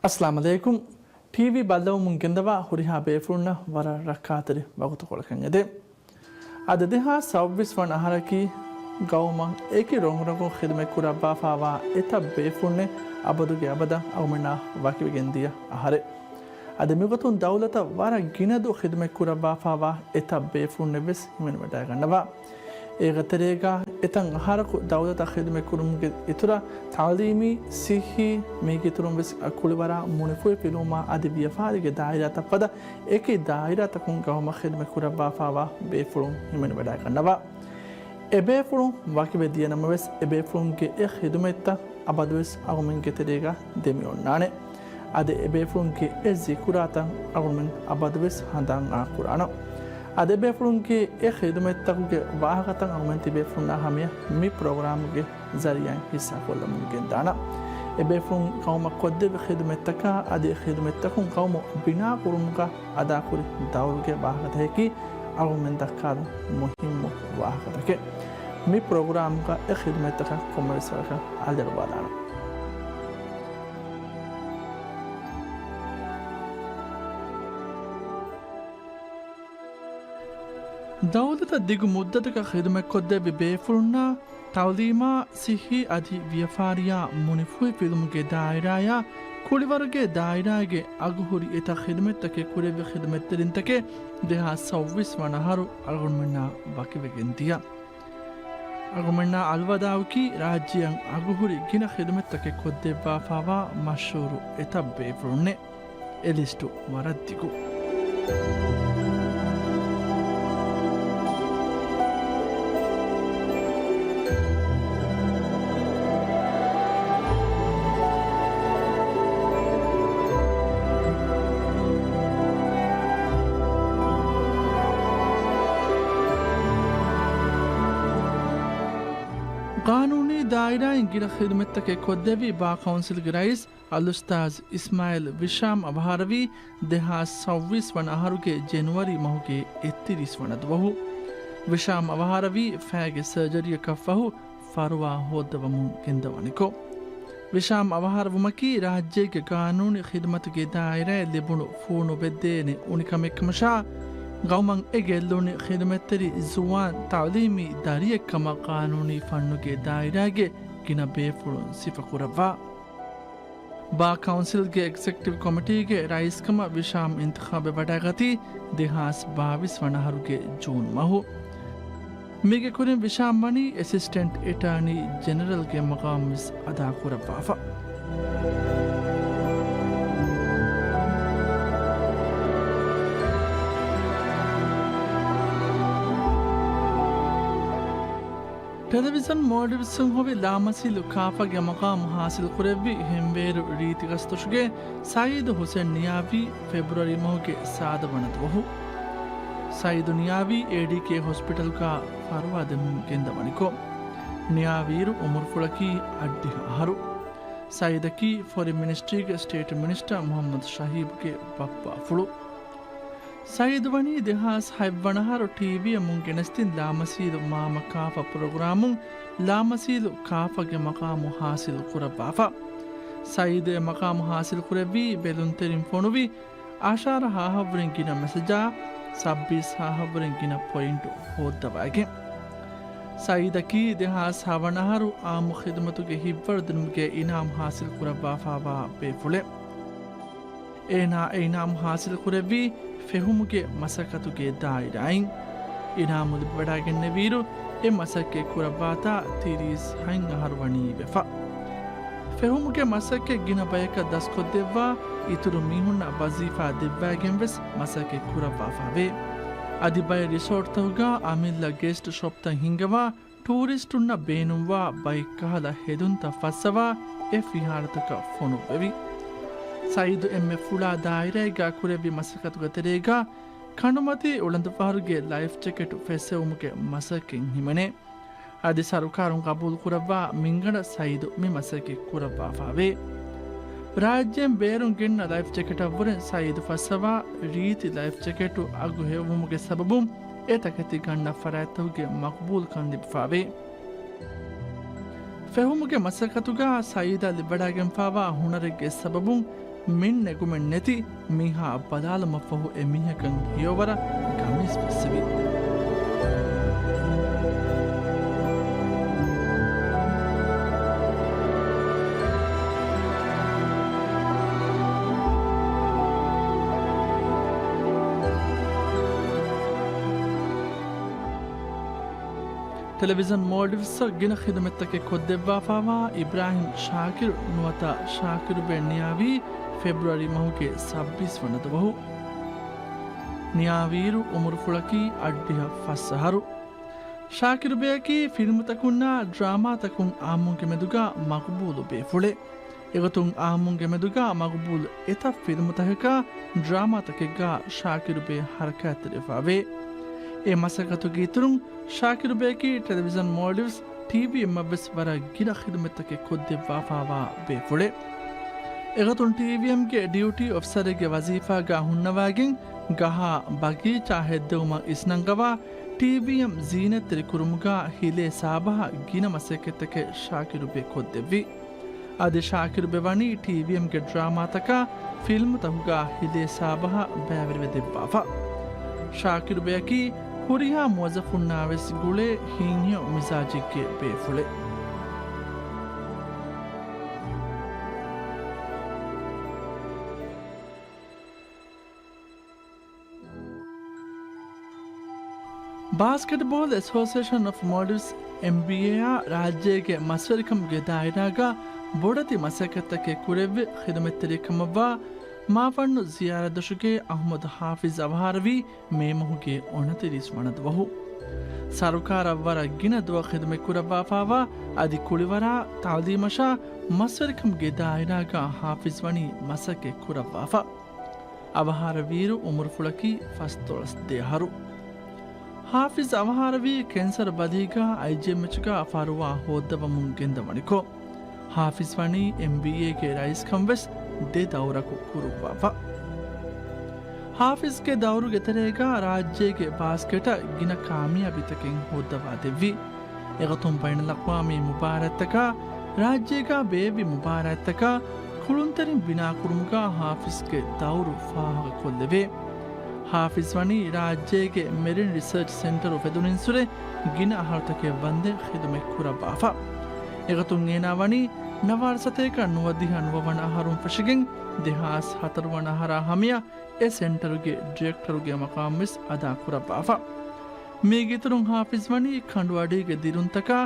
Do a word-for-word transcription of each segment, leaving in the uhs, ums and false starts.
އައްސަލާމު ޢަލައިކުމް. ޓީވީ ބައްލަވަމުން ގެންދަވާ ހުރިހާ ބޭފުޅުންނަށް ވަރަށް ރައްކާތެރި ވަގުތުކޮޅަކަށް އެދެން. އަދި ދެހާސް ސައުވީސް ވަނަ އަހަރަކީ ގައުމަށް އެކި ރޮނގުރޮނގުން ޚިދުމަތް ކުރައްވާފާވާ އެތައް ބޭފުޅުންނެއް އަބަދުގެ އަބަދަށް އަޅުގަނޑުމެންނާ ވަކިވެގެން ދިޔަ އަހަރެއް. އަދި މިގޮތުން ދައުލަތަށް ވަރަށް ގިނަ ދުށް ޚިދުމަތް ކުރައްވާފާވާ އެތައް ބޭފުޅުންނެއް ވެސް ހިމެނިވަޑައިގަންނަވާ. އޭގެ ތެރޭގަ އެތައް އަހަރަކު ދައުލަތަށް ޚިދުމަތް ކުރުމުގެ އިތުރަށް ތަޢުލީމީ، ޞިއްޙީ، މީގެ އިތުރުން ވެސް ކުޅިވަރާ މުނިފުހިފިލުވުމާ އަދި ވިޔަފާރީގެ ދާއިރާތައް ފަދަ އެކި ދާއިރާތަކުން ގައުމަށް ޚިދުމަތް ކުރައްވާފާވާ ބޭފުޅުން ހިމެނިވަޑައިގަންނަވާ. އެބޭފުޅުން ވަކިވެ ދިޔަ ނަމަވެސް، އެބޭފުޅުންގެ އެ ޚިދުމަތްތައް އަބަދުވެސް އަޅުގަނޑުމެންގެ ތެރޭގަ ދެމިއޮންނާނެ. އަދި އެބޭފުޅުންގެ އެ ޒިކުރާތައް އަޅުގަނޑުމެން އަބަދުވެސް ހަނދާން އާކުރާނަން. އަދި އެބޭފުޅުންގެ އެ ޚިދުމަތްތަކުގެ ވާހަކަތައް އަޅުގަނޑުމެން ތިބޭފުޅުންނާ ހަމަޔަށް މި ޕްރޮގްރާމުގެ ޒަރީއާއިން ހިއްސާކޮށްލަމުން ގެންދާނަން. އެބޭފުޅުން ޤައުމަށް ކޮށްދެއްވި ޚިދުމަތްތަކާ އަދި ޚިދުމަތްތަކުން ޤައުމު ބިނާކުރުމުގަ އަދާކުރި ދައުރުގެ ވާހަކަތަކަކީ އަޅުގަނޑުމެން ދައްކާލުން މުހިއްމު ވާހަކަތަކެއް. މި ޕްރޮގްރާމުގަ އެ ޚިދުމަތްތަކަށް ކޮންމެވެސް ވަރަކަށް އަލިއަޅުވާލާނަން. ދައުލަތަށް ދިގު މުއްދަތަކަށް ޚިދުމަތްކޮށްދެއްވި ބޭފުޅުންނާ ތަޢުލީމާ، ޞިއްޙީ އަދި ވިޔަފާރިއާ، މުނިފުހިފިލުމުގެ ދާއިރާއާ، ކުޅިވަރުގެ ދާއިރާގެ އަގުހުރި އެތައް ޚިދުމަތްތަކެއް ކުރެއްވި ޚިދުމަތްތެރިންތަކެއް ދެހާސް ސައުވީސް ވަނަ އަހަރު އަޅުގަނޑުމެންނާ ވަކިވެގެން ދިޔަ. އަޅުގަނޑުމެންނާ އަލްވަދާޢުކީ ރާއްޖެއަށް އަގުހުރި ގިނަ ޚިދުމަތްތަކެއް ކޮށްދެއްވާފާވާ މަޝްހޫރު އެތައް ބޭފުޅުންނެއް. އެ ލިސްޓު ވަރަށް ދިގު. ޤާނޫނީ ދާއިރާއިން ގިނަ ޚިދުމަތްތަކެއް ކޮށްދެއްވި ބާ ކައުންސިލްގެ ރައީސް އަލްއުސްތާޛް އިސްމާޢީލް ވިޝާމް އަވަހާރަވީ ދެހާސް ސައުވީސް ވަނަ އަހަރުގެ ޖެނުއަރީ މަހުގެ އެއްތިރީސް ވަނަ ދުވަހު. ވިޝާމް އަވަހާރަވީ ފައިގެ ސަރޖަރީއަކަށްފަހު ފަރުވާ ހޯއްދަވަމުން ގެންދަވަނިކޮށް. ވިޝާމް އަވަހާރަވުމަކީ ރާއްޖޭގެ ޤާނޫނީ ޚިދުމަތުގެ ދާއިރާއަށް ލިބުނު ފޫނު ވެއްދޭނެ އުނިކަމެއްކަމަށާ، ގައުމަށް އެ ގެއްލުނީ ޚިދުމަތްތެރި ޒުވާން ތަޢުލީމީ ދަރިއެއްކަމަށް ޤާނޫނީ ފަންނުގެ ދާއިރާގެ ގިނަ ބޭފުޅުން ސިފަކުރައްވާ. ބާ ކައުންސިލްގެ އެގްޒެކެޓިވް ކޮމިޓީގެ ރައީސްކަމަށް ވިޝާމް އިންތިޚާބެއް ވަޑައިގަތީ ދެހާސް ބާވީސް ވަނަ އަހަރުގެ ޖޫން މަހު. މީގެ ކުރިން ވިޝާމް ވަނީ އެސިސްޓެންޓް އެޓާނީ ޖެނެރަލްގެ މަޤާމު ވެސް އަދާކުރައްވާފަ. ޓެލެވިޒަން މޯލްޑިވްސްއިން ހޮވި ލާމަސީލު ކާފަގެ މަޤާމު ހާސިލްކުރެއްވި ހެންވޭރު ރީތި ގަސްތުށުގެ ސައީދު ހުސެން ނިޔާވީ ފެބްރުއަރީ މަހުގެ ސާދަ ވަނަ ދުވަހު. ސައީދު ނިޔާވީ އޭޑީކޭ ހޮސްޕިޓަލްގަ ފަރުވާ ދެމުން ގެންދަވަނިކޮށް، ނިޔާވީއިރު އުމުރުފުޅަކީ އަށްޑިހަ އަހަރު. ސައީދަކީ ފޮރިން މިނިސްޓްރީގެ ސްޓޭޓް މިނިސްޓަރ މުޙައްމަދު ޝަހީބުގެ ބައްޕަފުޅު. ސައީދު ވަނީ ދެހާސް ހަތް ވަނަ އަހަރު ޓީވީއަށް މުން ގެނެސްދިން ލާމަސީލު މާމަ ކާފަ ޕްރޮގްރާމުން ލާމަސީލު ކާފަގެ މަޤާމު ހާސިލް ކުރައްވާފަ. ސައީދު އެ މަޤާމު ހާސިލް ކުރެއްވީ ބެލުންތެރިން ފޮނުވި އަށާރަ ހާހަށްވުރެން ގިނަ މެސެޖާ، ސައްބީސް ހާހަށްވުރެން ގިނަ ޕޮއިންޓު ހޯއްދަވައިގެން. ސައީދަކީ ދެހާސް ހަވަނަ އަހަރު އާއްމު ޚިދުމަތުގެ ހިތްވަރުދިނުމުގެ އިނާމް ހާސިލް ކުރައްވާފާވާ ބޭފުޅެއް. އޭނާ އެ އިނާމް ހާސިލް ކުރެއްވީ ފެހުމުގެ މަސައްކަތުގެ ދާއިރާއިން. އިނާމު ލިބިވަޑައިގެންނެވިއިރު، އެ މަސައްކަތް ކުރައްވާތާ ތިރީސް ހަތް އަހަރު ވަނީ ވެފަ. ފެހުމުގެ މަސައްކަތް ގިނަ ބަޔަކަށް ދަސްކޮށްދެއްވާ، އިތުރު މީހުންނަށް ވަޒީފާ ދެއްވައިގެން ވެސް މަސައްކަތް ކުރައްވާފައިވޭ. އަދި ބައެއް ރިސޯޓްތަކުގަ އަމިއްލަ ގެސްޓް ޝޮޕްތައް ހިންގަވާ، ޓޫރިސްޓުންނަށް ބޭނުންވާ ބައެއްކަހަލަ ހެދުންތައް ފައްސަވާ އެ ފިހާރަތަކަށް ފޮނުއްވެވި. ސައީދު އެންމެ ފުޅާ ދާއިރާއެއްގަ ކުރެއްވި މަސައްކަތުގެ ތެރޭގަ ކަނޑުމަތީ އުޅަނދުފަހަރުގެ ލައިފް ޖެކެޓު ފެއްސެވުމުގެ މަސައްކަތް ހިމެނޭ. އަދި ސަރުކާރުން ގަބޫލުކުރައްވާ މިންގަނޑަށް ސައީދު މި މަސައްކަތް ކުރައްވާފައިވޭ. ރާއްޖޭން ބޭރުން ގެންނަ ލައިފް ޖެކެޓަށްވުރެން ސައީދު ފައްސަވާ ރީތި ލައިފް ޖެކެޓު އަގު ހެޔޮވުމުގެ ސަބަބުން އެ ތަކެތި ގަންނަ ފަރާތްތަކުގެ މަޤްބޫލްކަން ލިބިފައިވޭ. ފެހުމުގެ މަސައްކަތުގަ ސައީދަށް ލިބިވަޑައިގެންފާވާ ހުނަރެއްގެ ސަބަބުން މިން ނެގުމެއް ނެތި މީހާ ބަލާލުމަށްފަހު އެ މީހަކަށް ހެޔޮވަރަށް ގަމީސް ފެއްސެވި. ޓެލެވިޒަން މޯލްޑިވްސްއަށް ގިނަ ޚިދުމަތްތަކެއް ކޮށްދެއްވާފާވާ އިބްރާހިމް ޝާކިރު ނުވަތަ ޝާކިރުބެ ނިޔާވީ ފެބްރުއަރީ މަހުގެ ސައްބީސް ވަނަ ދުވަހު. ނިޔާވީއިރު އުމުރުފުޅަކީ އަށްޑިހަ ފަސް އަހަރު. ޝާކިރުބެއަކީ ފިލްމުތަކުންނާ ޑްރާމާތަކުން އާއްމުންގެ މެދުގާ މަގުބޫލު ބޭފުޅެއް. އެގޮތުން އާއްމުންގެ މެދުގާ މަގުބޫލު އެތައް ފިލްމުތަކަކާ ޑްރާމާތަކެއްގާ ޝާކިރުބެ ހަރަކާތްތެރިވެފައިވޭ. އެ މަސައްކަތުގެ އިތުރުން ޝާކިރުބެއަކީ ޓެލެވިޒަން މޯލްޑިވްސް ޓީވީއެމްއަށްވެސް ވަރަށް ގިނަ ޚިދުމަތްތަކެއް ކޮށްދެއްވާފާވާ ބޭފުޅެއް. އެގޮތުން ޓީވީއެމްގެ ޑިއުޓީ އޮފިސަރެއްގެ ވަޒީފާގާ ހުންނަވައިގެން ގަހާ ބަގީޗާ ހެއްދެވުމަށް އިސްނަންގަވާ ޓީވީއެމް ޒީނަތްތެރި ކުރުމުގާ ހިލޭ ސާބަހަށް ގިނަ މަސައްކަތްތަކެއް ޝާކިރުބެ ކޮށްދެއްވި. އަދި ޝާކިރުބެ ވަނީ ޓީވީއެމްގެ ޑްރާމާތަކާ ފިލްމުތަކުގާ ހިލޭ ސާބަހަށް ބައިވެރިވެ ދެއްވާފަ. ޝާކިރުބެއަކީ ހުރިހާ މުވައްޒަފުންނާވެސް ގުޅޭ ހިތްހެޔޮ މިޒާޖެއްގެ ބޭފުޅެއް. ބާސްކެޓްބޯލް އެސޯސިއޭޝަން އޮފް މޯލްޑިވްސް، އެމްބީއޭއާ، ރާއްޖޭގެ މަސްވެރިކަމުގެ ދާއިރާގަ ބޮޑެތި މަސައްކަތްތަކެއް ކުރެއްވި ޚިދުމަތްތެރި ކަމަށްވާ މާފަންނު ޒިޔާރަތްދޮށުގެ އަޙްމަދު ޙާފިޒް އަވަހާރަވީ މޭ މަހުގެ އޮނަތިރީސް ވަނަ ދުވަހު. ސަރުކާރަށް ވަރަށް ގިނަ ދުވަހު ޚިދުމަތް ކުރައްވާފާވާ އަދި ކުޅިވަރާ، ތަޢުލީމަށާ މަސްވެރިކަމުގެ ދާއިރާގަ ޙާފިޒް ވަނީ މަސައްކަތް ކުރައްވާފަ. އަވަހާރަވީއިރު އުމުރުފުޅަކީ ފަސްދޮޅަސް ދޭއަހަރު. ޙާފިޒް އަވަހާރަވީ ކެންސަރު ބަލީގާ އައިޖީއެމްއެޗުގާ ފަރުވާ ހޯއްދަވަމުން ގެންދަވަނިކޮށް، ޙާފިޒް ވަނީ އެމްބީއޭގެ ރައީސްކަން ވެސް ދެ ދައުރަކު ކުރުއްވާފަ. ޙާފިޒްގެ ދައުރުގެ ތެރޭގާ ރާއްޖޭގެ ބާސްކެޓަށް ގިނަ ކާމިޔާބީތަކެއް ހޯއްދަވާ ދެއްވި. އެގޮތުން ބައިނަލްއަޤްވާމީ މުބާރާތްތަކާ، ރާއްޖޭގާ ބޭއްވި މުބާރާތްތަކާ، ކުޅުންތެރިން ބިނާކުރުމުގާ ޙާފިޒްގެ ދައުރު ފާހަގަކޮށްލެވޭ. ޙާފިޒް ވަނީ ރާއްޖޭގެ މެރިން ރިސާޗް ސެންޓަރު އުފެދުނުއިންސުރެ ގިނަ އަހަރުތަކެއް ވަންދެން ޚިދުމަތް ކުރައްވާފަ. އެގޮތުން އޭނާ ވަނީ ނަވާރަ ސަތޭކަ ނުވަދިހަ ނުވަ ވަނަ އަހަރުން ފެށިގެން ދެހާސް ހަތަރު ވަނަ އަހަރާ ހަމަޔަށް އެ ސެންޓަރުގެ ޑިރެކްޓަރުގެ މަޤާމް ވެސް އަދާ ކުރައްވާފަ. މީގެ އިތުރުން ޙާފިޒް ވަނީ ކަނޑުއަޑީގެ ދިރުންތަކާ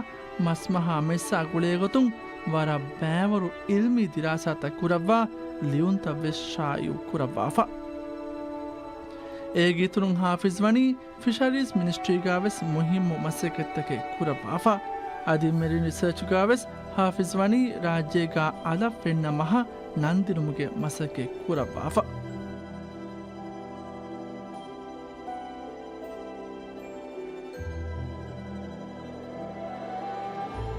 މަސްމަހާ މެއްސާ ގުޅޭގޮތުން ވަރަށް ބައިވަރު ޢިލްމީ ދިރާސާތައް ކުރައްވާ ލިޔުންތައް ވެސް ޝާއިޢު ކުރައްވާފަ. އޭގެ އިތުރުން ޙާފިޒް ވަނީ ފިޝަރީޒް މިނިސްޓްރީގާ ވެސް މުހިއްމު މަސައްކަތްތަކެއް ކުރައްވާފަ. އަދި މެރިން ރިސާޗުގާ ވެސް ޙާފިޒް ވަނީ ރާއްޖޭގާ އަލަށް ފެންނަ މަހަށް ނަންދިނުމުގެ މަސައްކަތް ކުރައްވާފަ.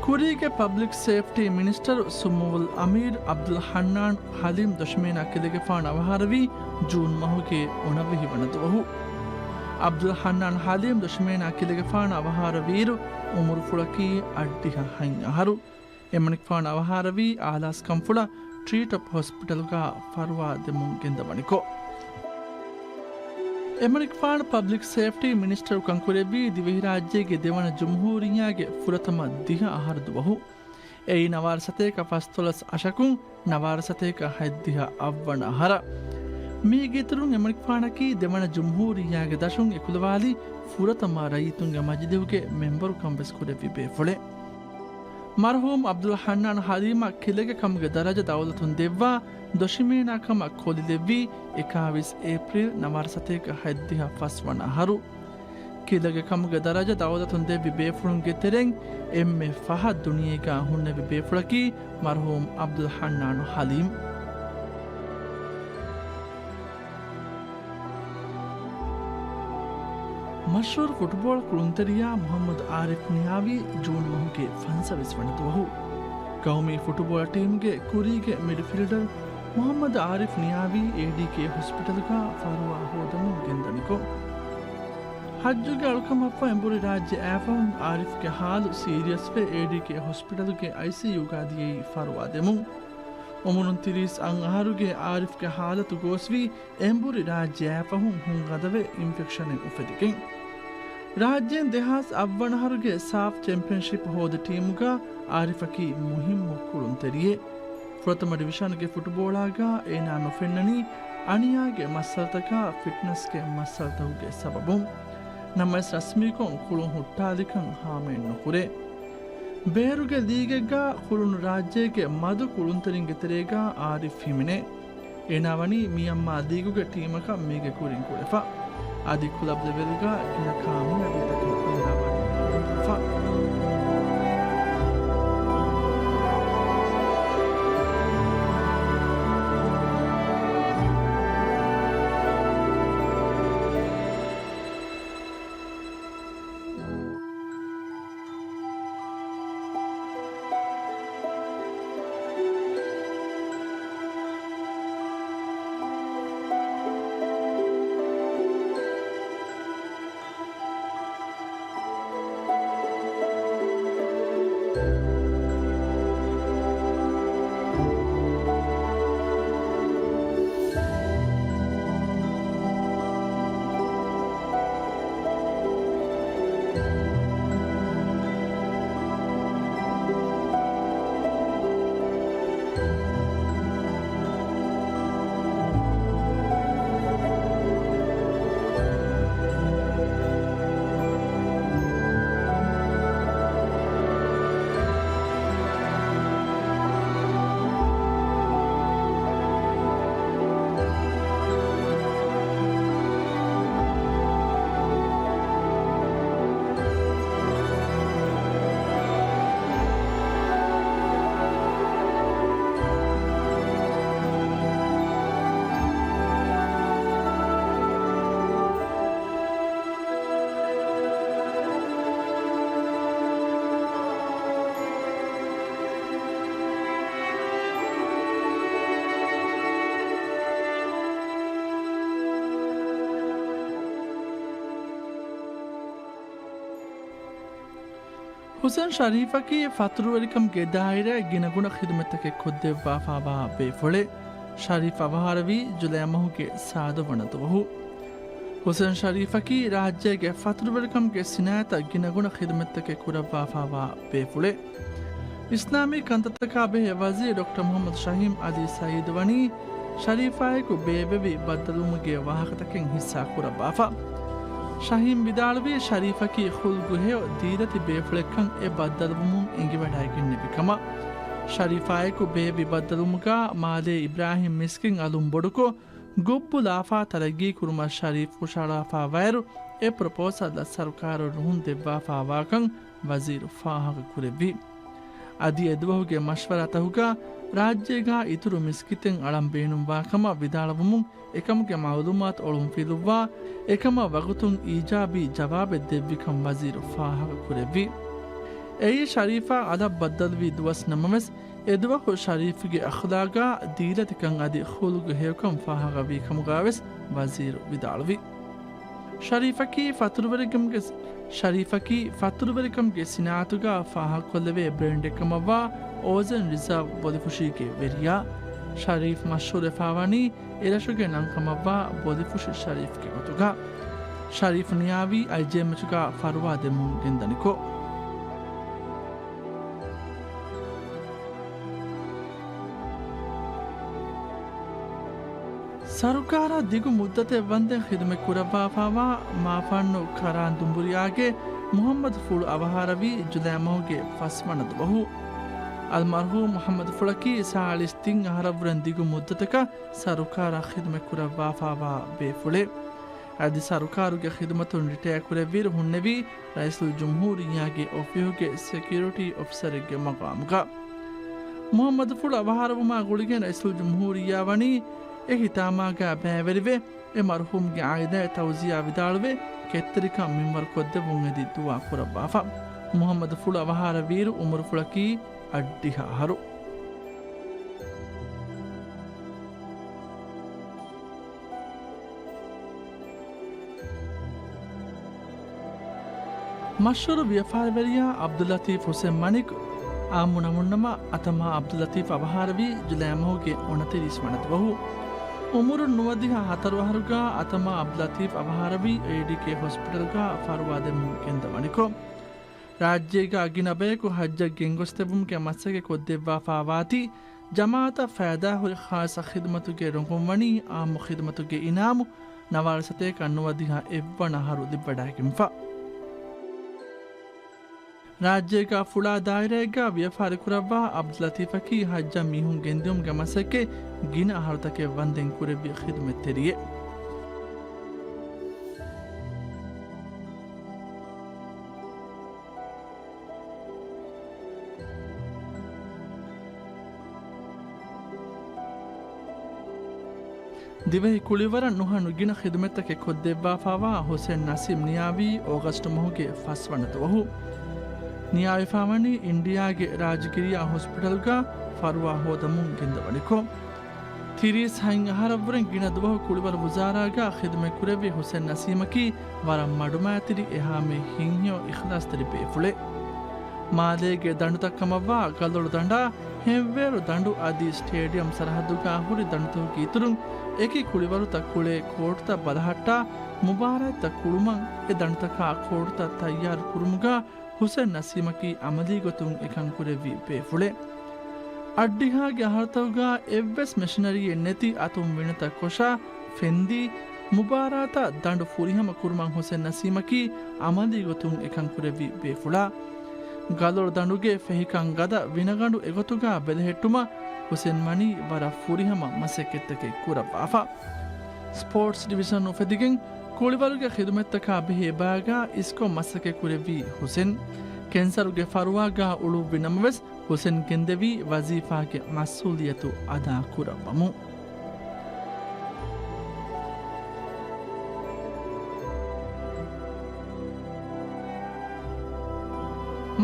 ކުރީގެ ޕަބްލިކް ސޭފްޓީ މިނިސްޓަރު ސުމޫލް އަމީރު ޢަބްދުލް ޙަންނާން ޙަލީމް ދޮށިމޭނާ ކިލެގެފާނު އަވަހާރަވީ ޖޫން މަހުގެ އޮނަވިހި ވަނަ ދުވަހު. ޢަބްދުލް ޙަންނާން ޙަލީމް ދޮށިމޭނާ ކިލެގެފާނު އަވަހާރަވިއިރު އުމުރުފުޅަކީ އަށްޑިހަ ހަތް އަހަރު. އެމަނިކުފާނު އަވަހާރަވީ އާލާސް ކަންފުޅަށް ޓްރީޓޮޕް ހޮސްޕިޓަލުގަ ފަރުވާ ދެމުން ގެންދަވަނިކޮށް. އެމަނިކުފާނު ޕަބްލިކް ސޭފްޓީ މިނިސްޓަރުކަން ކުރެއްވީ ދިވެހިރާއްޖޭގެ ދެވަނަ ޖުމްހޫރިއްޔާގެ ފުރަތަމަ ދިހަ އަހަރު ދުވަހު. އެއީ ނަވާރަ ސަތޭކަ ފަސްދޮޅަސް އަށަކުން ނަވާރަ ސަތޭކަ ހަތްދިހަ އަށްވަނަ އަހަރަށް. މީގެ އިތުރުން އެމަނިކުފާނަކީ ދެވަނަ ޖުމްހޫރިއްޔާގެ ދަށުން އެކުލަވާލި ފުރަތަމަ ރައްޔިތުންގެ މަޖިލީހުގެ މެމްބަރުކަން ވެސް ކުރެއްވި ބޭފުޅެއް. މަރުޙޫމް ޢަބްދުލް ޙަންނާން ޙަލީމަށް ކިލެގެ ކަމުގެ ދަރަޖަ ދައުލަތުން ދެއްވާ ދޮށިމޭނާ ކަމަށް ކޮށްލިލެއްވީ އެކާވީސް އޭޕްރީލް ނަވާރަ ސަތޭކަ ހަތްދިހަ ފަސްވަނަ އަހަރު. ކިލެގެ ކަމުގެ ދަރަޖަ ދައުލަތުން ދެއްވި ބޭފުޅުންގެ ތެރެއިން އެންމެ ފަހަށް ދުނިޔޭގާ ހުންނެވި ބޭފުޅަކީ މަރުޙޫމް ޢަބްދުލް ޙަންނާނު ޙަލީމް. މަޝްހޫރު ފުޓުބޯޅަ ކުޅުންތެރިޔާ މުޙައްމަދު ޢާރިފް ނިޔާވީ ޖޫން މަހުގެ ފަންސަވީސް ވަނަ ދުވަހު. ގައުމީ ފުޓުބޯޅަ ޓީމުގެ ކުރީގެ މިޑްފީލްޑަރު މުޙައްމަދު ޢާރިފް ނިޔާވީ އޭޑީކޭ ހޮސްޕިޓަލުގަ ފަރުވާ ހޯދަމުން ގެންދަނިކޮށް، ޙައްޖުގެ އަޅުކަމަށްފަހު އެނބުރި ރާއްޖެ އައިފަހުން ޢާރިފްގެ ޙާލު ސީރިއަސްވެ އޭޑީކޭ ހޮސްޕިޓަލުގެ އައިސީޔޫގަ ދިޔައީ ފަރުވާ ދެމުން. އުމުރުން ތިރީސް އަށް އަހަރުގެ އާރިފްގެ ހާލަތު ގޯސްވީ އެނބުރި ރާއްޖެއާ ފަހުން ހުންގަދަވެ އިންފެކްޝަނެއް އުފެދިގެން. ރާއްޖޭން ދެހާސް އަށް ވަނަ އަހަރުގެ ސާފް ޗެމްޕިއަންޝިޕް ހޯދި ޓީމުގަ އާރިފަކީ މުހިއްމު ކުޅުންތެރިއެއް. ފުރަތަމަ ޑިވިޝަންގެ ފުޓުބޯޅާގަ އޭނާ ނުފެންނަނީ އަނިޔާގެ މައްސަލަތަކާ ފިޓްނަސްގެ މައްސަލަތަކުގެ ސަބަބުން. ނަމަވެސް ރަސްމީކޮށް ކުޅުން ހުއްޓާލިކަން ހާމައެއް ނުކުރޭ. ބޭރުގެ ލީގެއްގަ ކުޅުނު ރާއްޖޭގެ މަދު ކުޅުންތެރިންގެ ތެރޭގަ އާރިފް ހިމެނޭ. އޭނާ ވަނީ މިއަންމާ ލީގުގެ ޓީމަކަށް މީގެ ކުރިން ކުޅެފަ. އަދި ކުލަބް ލެވެލްގަ ގިނަ ކާމިޔާބީތަކެއް އޭނާ ވަނީ ހޯދާފަ. ހުސެން ޝަރީފަކީ ފަތުރުވެރިކަމުގެ ދާއިރާއަށް ގިނަގުނަ ޚިދުމަތްތަކެއް ކޮށްދެއްވާފާވާ ބޭފުޅެއް. ޝަރީފް އަވަހާރަވީ ޖުލައި މަހުގެ ސާދަ ވަނަ ދުވަހު. ހުސެން ޝަރީފަކީ ރާއްޖޭގެ ފަތުރުވެރިކަމުގެ ސިނާއަތަށް ގިނަގުނަ ޚިދުމަތްތަކެއް ކުރައްވާފާވާ ބޭފުޅެއް. އިސްލާމީ ކަންތައްތަކާ ބެހޭ ވަޒީރު ޑޮކްޓަރ މުޙައްމަދު ޝަހީމް އަލީ ސައީދު ވަނީ ޝަރީފާއެކު ބޭއްވެވި ބައްދަލުވުމުގެ ވާހަކަތަކެއް ހިއްސާ ކުރައްވާފަ. ޝަހީމް ވިދާޅުވީ ޝަރީފަކީ ޚުލްގު ހެޔޮ ދީލަތި ބޭފުޅެއްކަން އެ ބައްދަލުވުމުން އެނގިވަޑައިގެންނެވި ކަމަށް. ޝަރީފާއެކު ބޭއްވި ބައްދަލުވުމުގަ މާލޭ އިބްރާހިމް މިސްކިތް އަލުން ބޮޑުކޮށް، ގުއްބު ލާފާ ތަރައްގީ ކުރުމަށް ޝަރީފް ހުށަހަޅާފާވާއިރު، އެ ޕްރޮޕޯސަލްއަށް ސަރުކާރުން ރުހުން ދެއްވާފާވާކަން ވަޒީރު ފާހަގަ ކުރެއްވި. އަދި އެދުވަހުގެ މަޝްވަރާތަކުގަ ރާއްޖޭގަ އިތުރު މިސްކިތެއް އަޅަން ބޭނުންވާ ކަމަށް ވިދާޅުވުމުން، އެކަމުގެ މައުލޫމާތު އޮޅުންފިލުއްވާ، އެކަމަށް ވަގުތުން އީޖާބީ ޖަވާބެއް ދެއްވިކަން ވަޒީރު ފާހަގަ ކުރެއްވި. އެއީ ޝަރީފާ އަލަށް ބައްދަލުވި ދުވަސް ނަމަވެސް، އެދުވަހު ޝަރީފްގެ އަޚްލާގާ ދީލަތިކަން އަދި ޚުލުގު ހެޔޮކަން ފާހަގަވީ ކަމުގާވެސް ވަޒީރު ވިދާޅުވި. ޝަރީފަކީ ފަތުރުވެރިކަމުގެ، ޝަރީފަކީ ފަތުރުވެރިކަމުގެ ސިނާއަތުގާ ފާހަގަކޮށްލެވޭ ބްރޭންޑެއްކަމަށްވާ އޯޒަން ރިޒާވް ބޮލިފުށީގެ ވެރިޔާ. ޝަރީފް މަޝްހޫރުވެފާވަނީ އެރަށުގެ ނަންކަމަށްވާ ބޮލިފުށި ޝަރީފްގެ ގޮތުގަ. ޝަރީފް ނިޔާވީ އައިޖޭއެމްއެޗުގަ ފަރުވާ ދެމުން ގެންދަނިކޮށް. ސަރުކާރަށް ދިގު މުއްދަތެއް ވަންދެން ޚިދުމަތް ކުރައްވާފާވާ މާފަންނު ކަރާން ދުނބުރިއާގެ މުޙައްމަދު ފުޅު އަވަހާރަވީ ޖުލައި މަހުގެ ފަސްވަނަ ދުވަހު. އަލްމަރްޙޫމް މުޙައްމަދު ފުޅަކީ ސާޅީސް ތިން އަހަރަށްވުރެން ދިގު މުއްދަތަކަށް ސަރުކާރަށް ޚިދުމަތް ކުރައްވާފާވާ ބޭފުޅެއް. އަދި ސަރުކާރުގެ ޚިދުމަތުން ރިޓަޔާ ކުރެއްވިއިރު ހުންނެވީ ރައީސުލްޖުމްހޫރިއްޔާގެ އޮފީހުގެ ސެކިއުރިޓީ އޮފިސަރެއްގެ މަގާމުގަ. މުޙައްމަދު ފުޅު އަވަހާރަވުމާ ގުޅިގެން ރައީސުލްޖުމްހޫރިއްޔާ ވަނީ އެ ހިތާމާގާ ބައިވެރިވެ، އެ މަރުޙޫމްގެ ޢާއިލާއަށް ތައުޒިޔާ ވިދާޅުވެ، ކެތްތެރިކަން މިންވަރު ކޮށްދެއްވުން އެދި ދުޢާ ކުރައްވާފަ. މުޙައްމަދު ފުޅު އަވަހާރަވިއިރު އުމުރުފުޅަކީ އަށްޑިހަ އަހަރު. މަޝްހޫރު ވިޔަފާރިވެރިޔާ ޢަބްދުއްލަތީފް ޙުސެން މަނިކު، އާއްމު ނަމުންނަމަ، އަތަމާ އަބްދުލްލަތީފް އަވަހާރަވީ ޖުލައި މަހުގެ އުނަތިރީސް ވަނަ ދުވަހު. އުމުރުން ނުވަދިހަ ހަތަރު އަހަރުގަ އަތަމާ އަބްދުލްލަތީފް އަވަހާރަވީ އޭޑީކޭ ހޮސްޕިޓަލްގަ ފަރުވާ ދެމުން ގެންދަވަނިކޮށް، ރާއްޖޭގަ ގިނަ ބަޔަކު ޙައްޖަށް ގެންގޮސްދެއްވުމުގެ މަސައްކަތް ކޮށްދެއްވާފާވާތީ، ޖަމާޢަތަށް ފައިދާހުރި ޚާއްޞަ ޚިދުމަތުގެ ރޮނގުން ވަނީ އާއްމު ޚިދުމަތުގެ އިނާމު ނަވާރަ ސަތޭކަ ނުވަދިހަ އެއްވަނަ އަހަރު ލިބިވަޑައިގެންފަ. ރާއްޖޭގަ ފުޅާ ދާއިރާއެއްގަ ވިޔަފާރި ކުރައްވާ އަބްދުލްލަތީފަކީ ޙައްޖަށް މީހުން ގެންދިއުމުގެ މަސައްކަތް ގިނަ އަހަރުތަކެއް ވަންދެން ކުރެއްވި ޚިދުމަތްތެރިއެއް. ދިވެހި ކުޅިވަރަށް ނުހަނު ގިނަ ޚިދުމަތްތަކެއް ކޮށްދެއްވާފާވާ ހުސެން ނަސީމް ނިޔާވީ އޯގަސްޓް މަހުގެ ފަސްވަނަ ދުވަހު. ނިޔާވެފާވަނީ އިންޑިއާގެ ރާޖިގިރިޔާ ހޮސްޕިޓަލްގަ ފަރުވާ ހޯދަމުން ގެންދަވަނިކޮށް. ތިރީސް ހަތް އަހަރަށްވުރެން ގިނަ ދުވަހު ކުޅިވަރު ވުޒާރާގަ ޚިދުމަތްކުރެއްވި ހުސެން ނަސީމަކީ ވަރަށް މަޑުމައިތިރި އެހާމެ ހިތްހެޔޮ އިޚްލާޞްތެރި ބޭފުޅެއް. މާލޭގެ ދަނޑުތައް ކަމަށްވާ ގަލޮޅު ދަނޑާ ހެއްވޭރު ދަނޑު އަދި ސްޓޭޑިއަމް ސަރަހައްދުގަ ހުރި ދަނޑުތަކުގެ އިތުރުން އެކި ކުޅިވަރުތައް ކުޅޭ ކޯޓުތައް ބަލަހައްޓާ، މުބާރާތްތައް ކުޅުމަށް އެ ދަނޑުތަކާ ކޯޓުތައް ތައްޔާރު ކުރުމުގަ ހުސެން ނަސީމަކީ އަމަލީ ގޮތުން އެކަން ކުރެއްވި ބޭފުޅެއް. އަށްޑިހައިގެ އަހަރުތަކުގަ އެއްވެސް މެޝިނަރީއެއް ނެތި އަތުން ވިނަތައް ކޮށާ، ފެންދީ، މުބާރާތަށް ދަނޑު ފުރިހަމަ ކުރުމަށް ހުސެން ނަސީމަކީ އަމަލީ ގޮތުން އެކަން ކުރެއްވި ބޭފުޅާ. ގަލޮޅު ދަނޑުގެ ފެހިކަން ގަދަ ވިނަގަނޑު އެގޮތުގަ ބެލެހެއްޓުމަށް ހުސެން ވަނީ ވަރަށް ފުރިހަމަ މަސައްކަތްތަކެއް ކުރައްވާފަ. ސްޕޯޓްސް ޑިވިޝަން އުފެދިގެން ކުޅިވަރުގެ ޚިދުމަތްތަކާ ބެހޭ ބައިގަ އިސްކޮށް މަސައްކަތް ކުރެއްވީ ހުސެން. ކެންސަރުގެ ފަރުވާގަ އުޅުއްވި ނަމަވެސް، ހުސެން ގެންދެވީ ވަޒީފާގެ މަސްއޫލިއްޔަތު އަދާކުރައްވަމުން.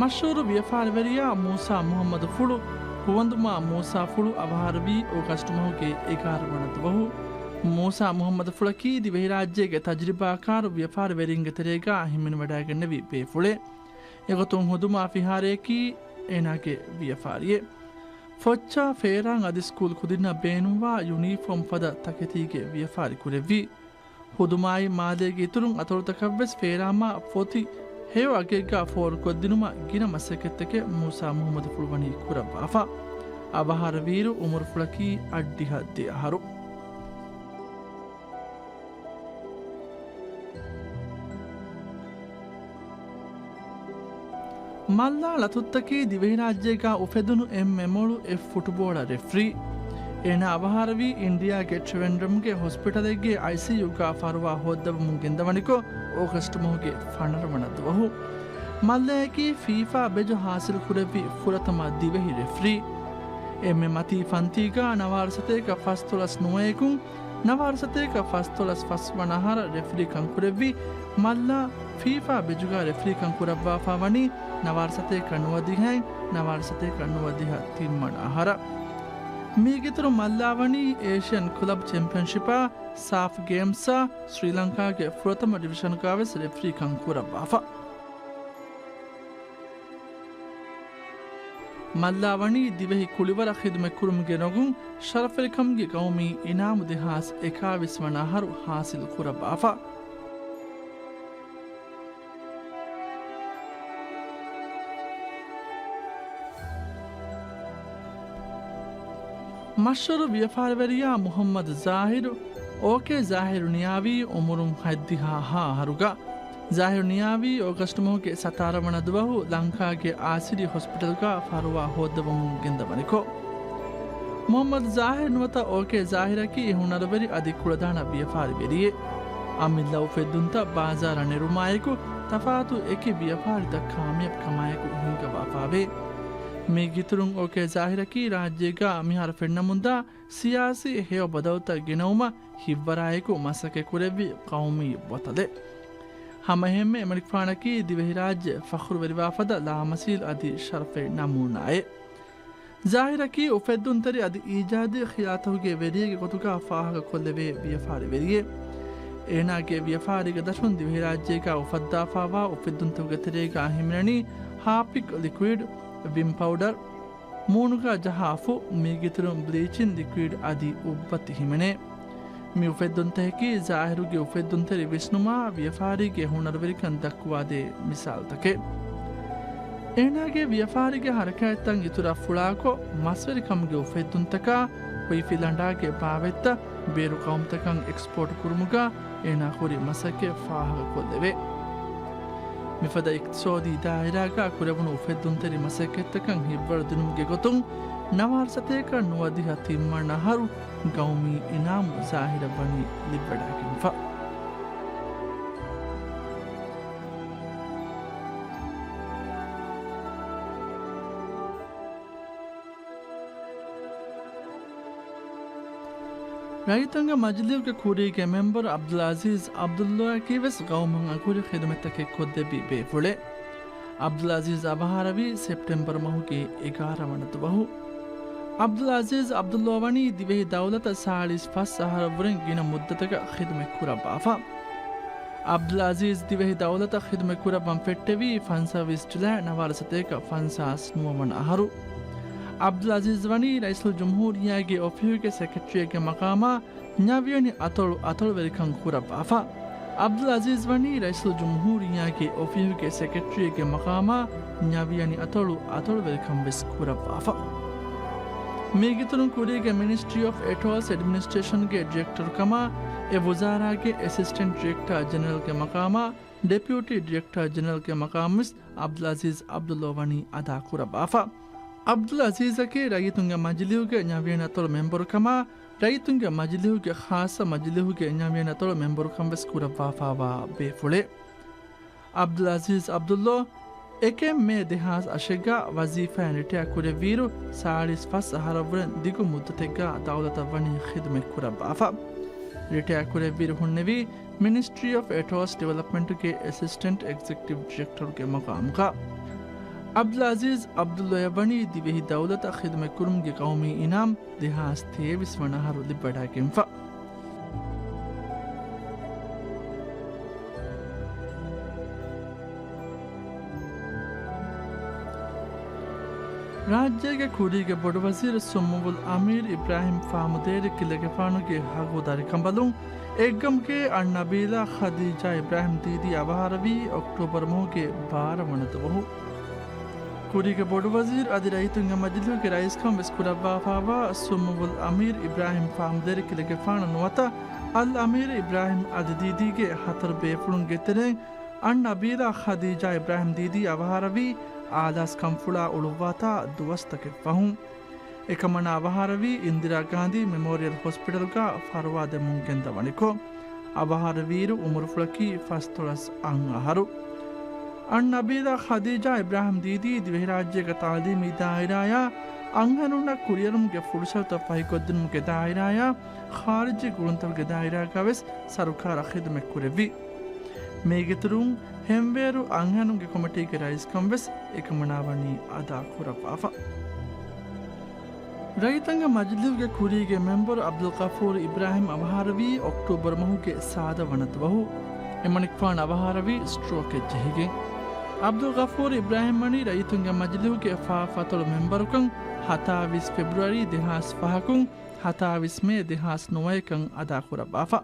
މަޝްހޫރު ވިޔަފާރިވެރިޔާ މޫސާ މުހައްމަދުފުޅު، ހުވަނދުމާ މޫސާފުޅު، އަވަހާރަވީ އޯގަސްޓް މަހުގެ އެގާރަ ވަނަ ދުވަހު. މޫސާ މުހައްމަދުފުޅަކީ ދިވެހިރާއްޖޭގެ ތަޖުރިބާކާރު ވިޔަފާރިވެރިންގެ ތެރޭގަ ހިމެނިވަޑައިގެންނެވި ބޭފުޅެއް. އެގޮތުން ހުދުމާ ފިހާރަޔަކީ އޭނާގެ ވިޔަފާރިއެއް. ފޮއްޗާ، ފޭރާން އަދި ސްކޫލް ކުދިންނަށް ބޭނުންވާ ޔުނީފޯމް ފަދަ ތަކެތީގެ ވިޔަފާރި ކުރެއްވި. ހުދުމާއި މާލޭގެ އިތުރުން އަތޮޅުތަކަށްވެސް ފޭރާމާ ފޮތި ހެޔޮ އަގެއްގަ ފޯރުކޮށްދިނުމަށް ގިނަ މަސައްކަތްތަކެއް މޫސާ މުހައްމަދުފުޅު ވަނީ ކުރައްވާފަ. އަވަހާރަވިއިރު އުމުރުފުޅަކީ އަށްޑިހަ ދެ އަހަރު. މައްލާ ލަތުއްތަކީ ދިވެހިރާއްޖޭގަ އުފެދުނު އެންމެ މޮޅު އެއް ފުޓުބޯޅަ ރެފްރީ. އޭނާ އަވަހާރަވީ އިންޑިއާގެ ޓްރިވެންޑްރަމްގެ ހޮސްޕިޓަލެއްގެ އައިސީޔޫގަ ފަރުވާ ހޯއްދަވަމުން ގެންދަވަނިކޮށް، އޯގަސްޓް މަހުގެ ފަނަރަ ވަނަ ދުވަހު. މައްލާއަކީ ފީފާ ބެޖު ހާސިލް ކުރެއްވި ފުރަތަމަ ދިވެހި ރެފްރީ. އެންމެ މަތީ ފަންތީގަ ނަވާރަ ސަތޭކަ ފަސްދޮޅަސް ނުވައެކުން ނަވާރަ ސަތޭކަ ފަސްދޮޅަސް ފަސް ވަނަ އަހަރަށް ރެފްރީކަން ކުރެއްވި މައްލާ ފީފާ ބެޖުގަ ރެފްރީކަން ކުރައްވާފާ ވަނީ ނަވާރަ ސަތޭކަ ނުވަދިހައިން ނަވާރަ ސަތޭކަ ނުވަދިހަ ތިންވަނަ އަހަރަށް. މީގެއިތުރު މައްލާ ވަނީ އޭޝިއަން ކްލަބް ޗެމްޕިއަންޝިޕާ، ސާފް ގޭމްސްއާ، ސްރީލަންކާގެ ފުރަތަމަ ޑިވިޝަނުގަވެސް ރެފްރީކަން ކުރައްވާފަ. މައްލާ ވަނީ ދިވެހި ކުޅިވަރަށް ޚިދުމަތްކުރުމުގެ ރޮނގުން ޝަރަފްވެރިކަމުގެ ގައުމީ އިނާމު ދެހާސް އެކާވީސް ވަނަ އަހަރު ހާސިލް ކުރައްވާފަ. މަޝްހޫރު ވިޔަފާރިވެރިޔާ މުޙައްމަދު ޒާހިރު، އޯކޭ ޒާހިރު ނިޔާވީ އުމުރުން ހަތްދިހަ ހަ އަހަރުގަ. ޒާހިރު ނިޔާވީ އޯގަސްޓް މަހުގެ ސަތާރަ ވަނަ ދުވަހު ލަންކާގެ އާސިރި ހޮސްޕިޓަލްގަ ފަރުވާ ހޯއްދަވަމުން ގެންދަވަނިކޮށް. މުޙައްމަދު ޒާހިރު ނުވަތަ އޯކޭ ޒާހިރަކީ ހުނަރުވެރި އަދި ކުޅަދާނަ ވިޔަފާރިވެރިއެއް. އަމިއްލަ އުފެއްދުންތައް ބާޒާރަށް ނެރުމާއެކު، ތަފާތު އެކި ވިޔަފާރިތައް ކާމިޔާބު ކަމާއެކު ހިންގަވާފާވޭ. މީގެއިތުރުން އޯކޭ ޒާހިރަކީ ރާއްޖޭގަ މިހާރު ފެންނަމުންދާ ސިޔާސީ ހެޔޮ ބަދަލުތައް ގެނައުމަށް ހިތްވަރާއެކު މަސައްކަތް ކުރެއްވި ޤައުމީ ބަޠަލެއް. ހަމައެހެންމެ އެމަނިކުފާނަކީ ދިވެހިރާއްޖެ ފަޚުރުވެރިވާފަދަ ލާމަސީލް އަދި ޝަރަފެއް ނަމޫނާއެއް. ޒާހިރަކީ އުފެއްދުންތެރި އަދި އީޖާދީ ޚިޔާލުތަކުގެ ވެރިއެއްގެ ގޮތުގަ ފާހަގަކޮށްލެވޭ ވިޔަފާރިވެރިއެއް. އޭނާގެ ވިޔަފާރީގެ ދަށުން ދިވެހިރާއްޖޭގަ އުފައްދާފާވާ އުފެއްދުންތަކުގެ ތެރޭގަ ހިމެނެނީ ހާޕިކް ލިކުއިޑް، ވިމް ޕައުޑަރ، މޫނުގަ ޖަހާ ފުށް، މީގެއިތުރުން ބްލީޗިން ލިކުއިޑް އަދި އުއްބަތި ހިމެނޭ. މި އުފެއްދުންތަކަކީ ޒާހިރުގެ އުފެއްދުންތެރި ވިސްނުމާ ވިޔަފާރީގެ ހުނަރުވެރިކަން ދައްކުވާދޭ މިސާލުތަކެއް. އޭނާގެ ވިޔަފާރީގެ ހަރަކާތްތައް އިތުރަށް ފުޅާކޮށް، މަސްވެރިކަމުގެ އުފެއްދުންތަކާ، ހުއިފި ލަނޑާގެ ބާވަތްތައް ބޭރު ޤައުމުތަކަށް އެކްސްޕޯޓް ކުރުމުގަ އޭނާ ކުރި މަސައްކަތް ފާހަގަކޮށްލެވޭ. މިފަދަ އިޤްތިޞާދީ ދާއިރާގަ ކުރެވުނު އުފެއްދުންތެރި މަސައްކަތްތަކަށް ހިތްވަރު ދިނުމުގެ ގޮތުން، ނަވާރަ ސަތޭކަ ނުވަދިހަ ތިންވަނަ އަހަރު ގައުމީ އިނާމު ޒާހިރަށް ވަނީ ލިބިވަޑައިގެންފަ. ރައްޔިތުންގެ މަޖިލީހުގެ ކުރީގެ މެމްބަރު ޢަބްދުލް ޢަޒީޒް ޢަބްދުﷲއަކީވެސް ގައުމަށް އަގުހުރި ޚިދުމަތްތަކެއް ކޮށްދެއްވި ބޭފުޅެއް. ޢަބްދުލް ޢަޒީޒް އަވަހާރަވީ ސެޕްޓެމްބަރު މަހުގެ އެގާރަ ވަނަ ދުވަހު. ޢަބްދުލް ޢަޒީޒް ޢަބްދުﷲ ވަނީ ދިވެހި ދައުލަތަށް ސާޅީސް ފަސް އަހަރަށްވުރެން ގިނަ މުއްދަތަކަށް ޚިދުމަތް ކުރައްވާފަ. ޢަބްދުލް ޢަޒީޒް ދިވެހި ދައުލަތަށް ޚިދުމަތް ކުރައްވަން ފެއްޓެވީ ފަންސާސް ޖުލައި ނަވާރަ ސަތޭކަ ފަންސާސް ނުވަ ވަނަ އަހަރު. ޢަބްދުލް ޢަޒީޒް ވަނީ ރައީސުލްޖުމްހޫރިއްޔާގެ އޮފީހުގެ ސެކްރެޓަރީގެ މަޤާމާ ނަވިޔަނި އަތޮޅު އަތޮޅުވެރިކަން ކުރައްވާފަ. ޢަބްދުލް ޢަޒީޒް ވަނީ ރައީސުލްޖުމްހޫރިއްޔާގެ އޮފީހުގެ ސެކްރެޓަރީގެ މަޤާމާ ނަވިޔަނި އަތޮޅު އަތޮޅުވެރިކަން ވެސް ކުރައްވާފަ. މީގެއިތުރުން ކުރީގެ މިނިސްޓްރީ އޮފް އެޓޯލްސް އެޑްމިނިސްޓްރޭޝަންގެ ޑިރެކްޓަރު ކަމާ، އެ ވުޒާރާގެ އެސިސްޓެންޓް ޑިރެކްޓަރ ޖެނެރަލްގެ މަޤާމާ، ޑެޕިއުޓީ ޑިރެކްޓަރ ޖެނެރަލްގެ މަޤާމުވެސް ޢަބްދުލް ޢަޒީޒް ޢަބްދުﷲ ވަނީ އަދާކުރައްވާފަ. ޢަބްދުލް ޢަޒީޒަކީ ރައްޔިތުންގެ މަޖިލީހުގެ ނަވިޔަނި އަތޮޅު މެމްބަރު ކަމާ، ރައްޔިތުންގެ މަޖިލީހުގެ ޚާއްޞަ މަޖިލީހުގެ ނަވިޔަނި އަތޮޅު މެމްބަރުކަން ވެސް ކުރައްވާފާވާ ބޭފުޅެއް. ޢަބްދުލް ޢަޒީޒް ޢަބްދުﷲ އެކެއް މޭ ދެހާސް އަށެއްގަ ވަޒީފާއިން ރިޓަޔާ ކުރެއްވިއިރު، ސާޅީސް ފަސް އަހަރަށްވުރެން ދިގު މުއްދަތެއްގަ ދައުލަތަށް ވަނީ ޚިދުމަތް ކުރައްވާފަ. ރިޓަޔާ ކުރެއްވިއިރު ހުންނެވީ، މިނިސްޓްރީ އޮފް އެޓޯލްސް ޑިވެލޮޕްމަންޓްގެ އެސިސްޓެންޓް އެގްޒެކެޓިވް ޑިރެކްޓަރުގެ މަޤާމުގަ. ޢަބްދުލް ޢަޒީޒް ޢަބްދުﷲއަށް ވަނީ ދިވެހި ދައުލަތަށް ޚިދުމަތްކުރުމުގެ ގައުމީ އިނާމް ދެހާސް ތޭވީސް ވަނަ އަހަރު ލިބިވަޑައިގެންފަ. ރާއްޖޭގެ ކުރީގެ ބޮޑުވަޒީރު ސުއްމުވުލް އަމީރު އިބްރާހިމް ފާމުދޭރި ކިލެގެފާނުގެ ހަގު ދަރިކަނބަލުން އެއްގަމުގެ އަންނަބީލާ ޚަދީޖާ އިބްރާހިމް ދީދީ އަވަހާރަވީ އޮކްޓޫބަރު މަހުގެ ބާރަ ވަނަ ދުވަހު. ކުރީގެ ބޮޑުވަޒީރު އަދި ރައްޔިތުންގެ މަޖިލީހުގެ ރައީސްކަން ވެސް ކުރައްވާފާވާ ސުއްމުވުލް އަމީރު އިބްރާހިމް ފާމުދޭރި ކިލެގެފާނު ނުވަތަ އަލް އަމީރު އިބްރާހިމް އަދި ދީދީގެ ހަތަރު ބޭފުޅުންގެ ތެރެއިން އަންނަބީލާ ޚަދީޖާ އިބްރާހިމް ދީދީ އަވަހާރަވީ އާލާސް ކަންފުޅާ އުޅުއްވާތާ ދުވަސްތަކެއް ފަހުން. އެކަމަނާ އަވަހާރަވީ އިންދިރާ ގާންދީ މެމޯރިއަލް ހޮސްޕިޓަލްގަ ފަރުވާ ދެމުން ގެންދަވަނިކޮށް. އަވަހާރަވިއިރު އުމުރުފުޅަކީ ފަސްދޮޅަސް އަށް އަހަރު. އަންނަބީލާ ޚަދީޖާ އިބްރާހިމް ދީދީ ދިވެހިރާއްޖޭގެ ތާލީމީ ދާއިރާޔާ، އަންހެނުންނަށް ކުރިއެރުމުގެ ފުރުސަތުތައް ފަހިކޮށްދިނުމުގެ ދާއިރާޔާ، ޚާރިޖީ ގުޅުންތަކުގެ ދާއިރާގަ ވެސް ސަރުކާރަށް ޚިދުމަތް ކުރެއްވި. މީގެއިތުރުން ހެންވޭރު އަންހެނުންގެ ކޮމިޓީގެ ރައީސްކަން ވެސް އެކަމަނާ ވަނީ އަދާ ކުރައްވާފަ. ރައްޔިތުންގެ މަޖިލީހުގެ ކުރީގެ މެމްބަރު ޢަބްދުލް ޣަފޫރު އިބްރާހިމް އަވަހާރަވީ އޮކްޓޫބަރު މަހުގެ ސާދަ ވަނަ ދުވަހު. އެމަނިކުފާނު އަވަހާރަވީ ސްޓްރޯކެއް ޖެހިގެން. ޢަބްދުލް ޣަފޫރު އިބްރާހިމް ވަނީ ރައްޔިތުންގެ މަޖިލީހުގެ ފާފަ އަތޮޅު މެމްބަރުކަން ހަތާވީސް ފެބްރުއަރީ ދެހާސް ފަހަކުން ހަތާވީސް މޭ ދެހާސް ނުވައެއްކަން އަދާކުރައްވާފަ.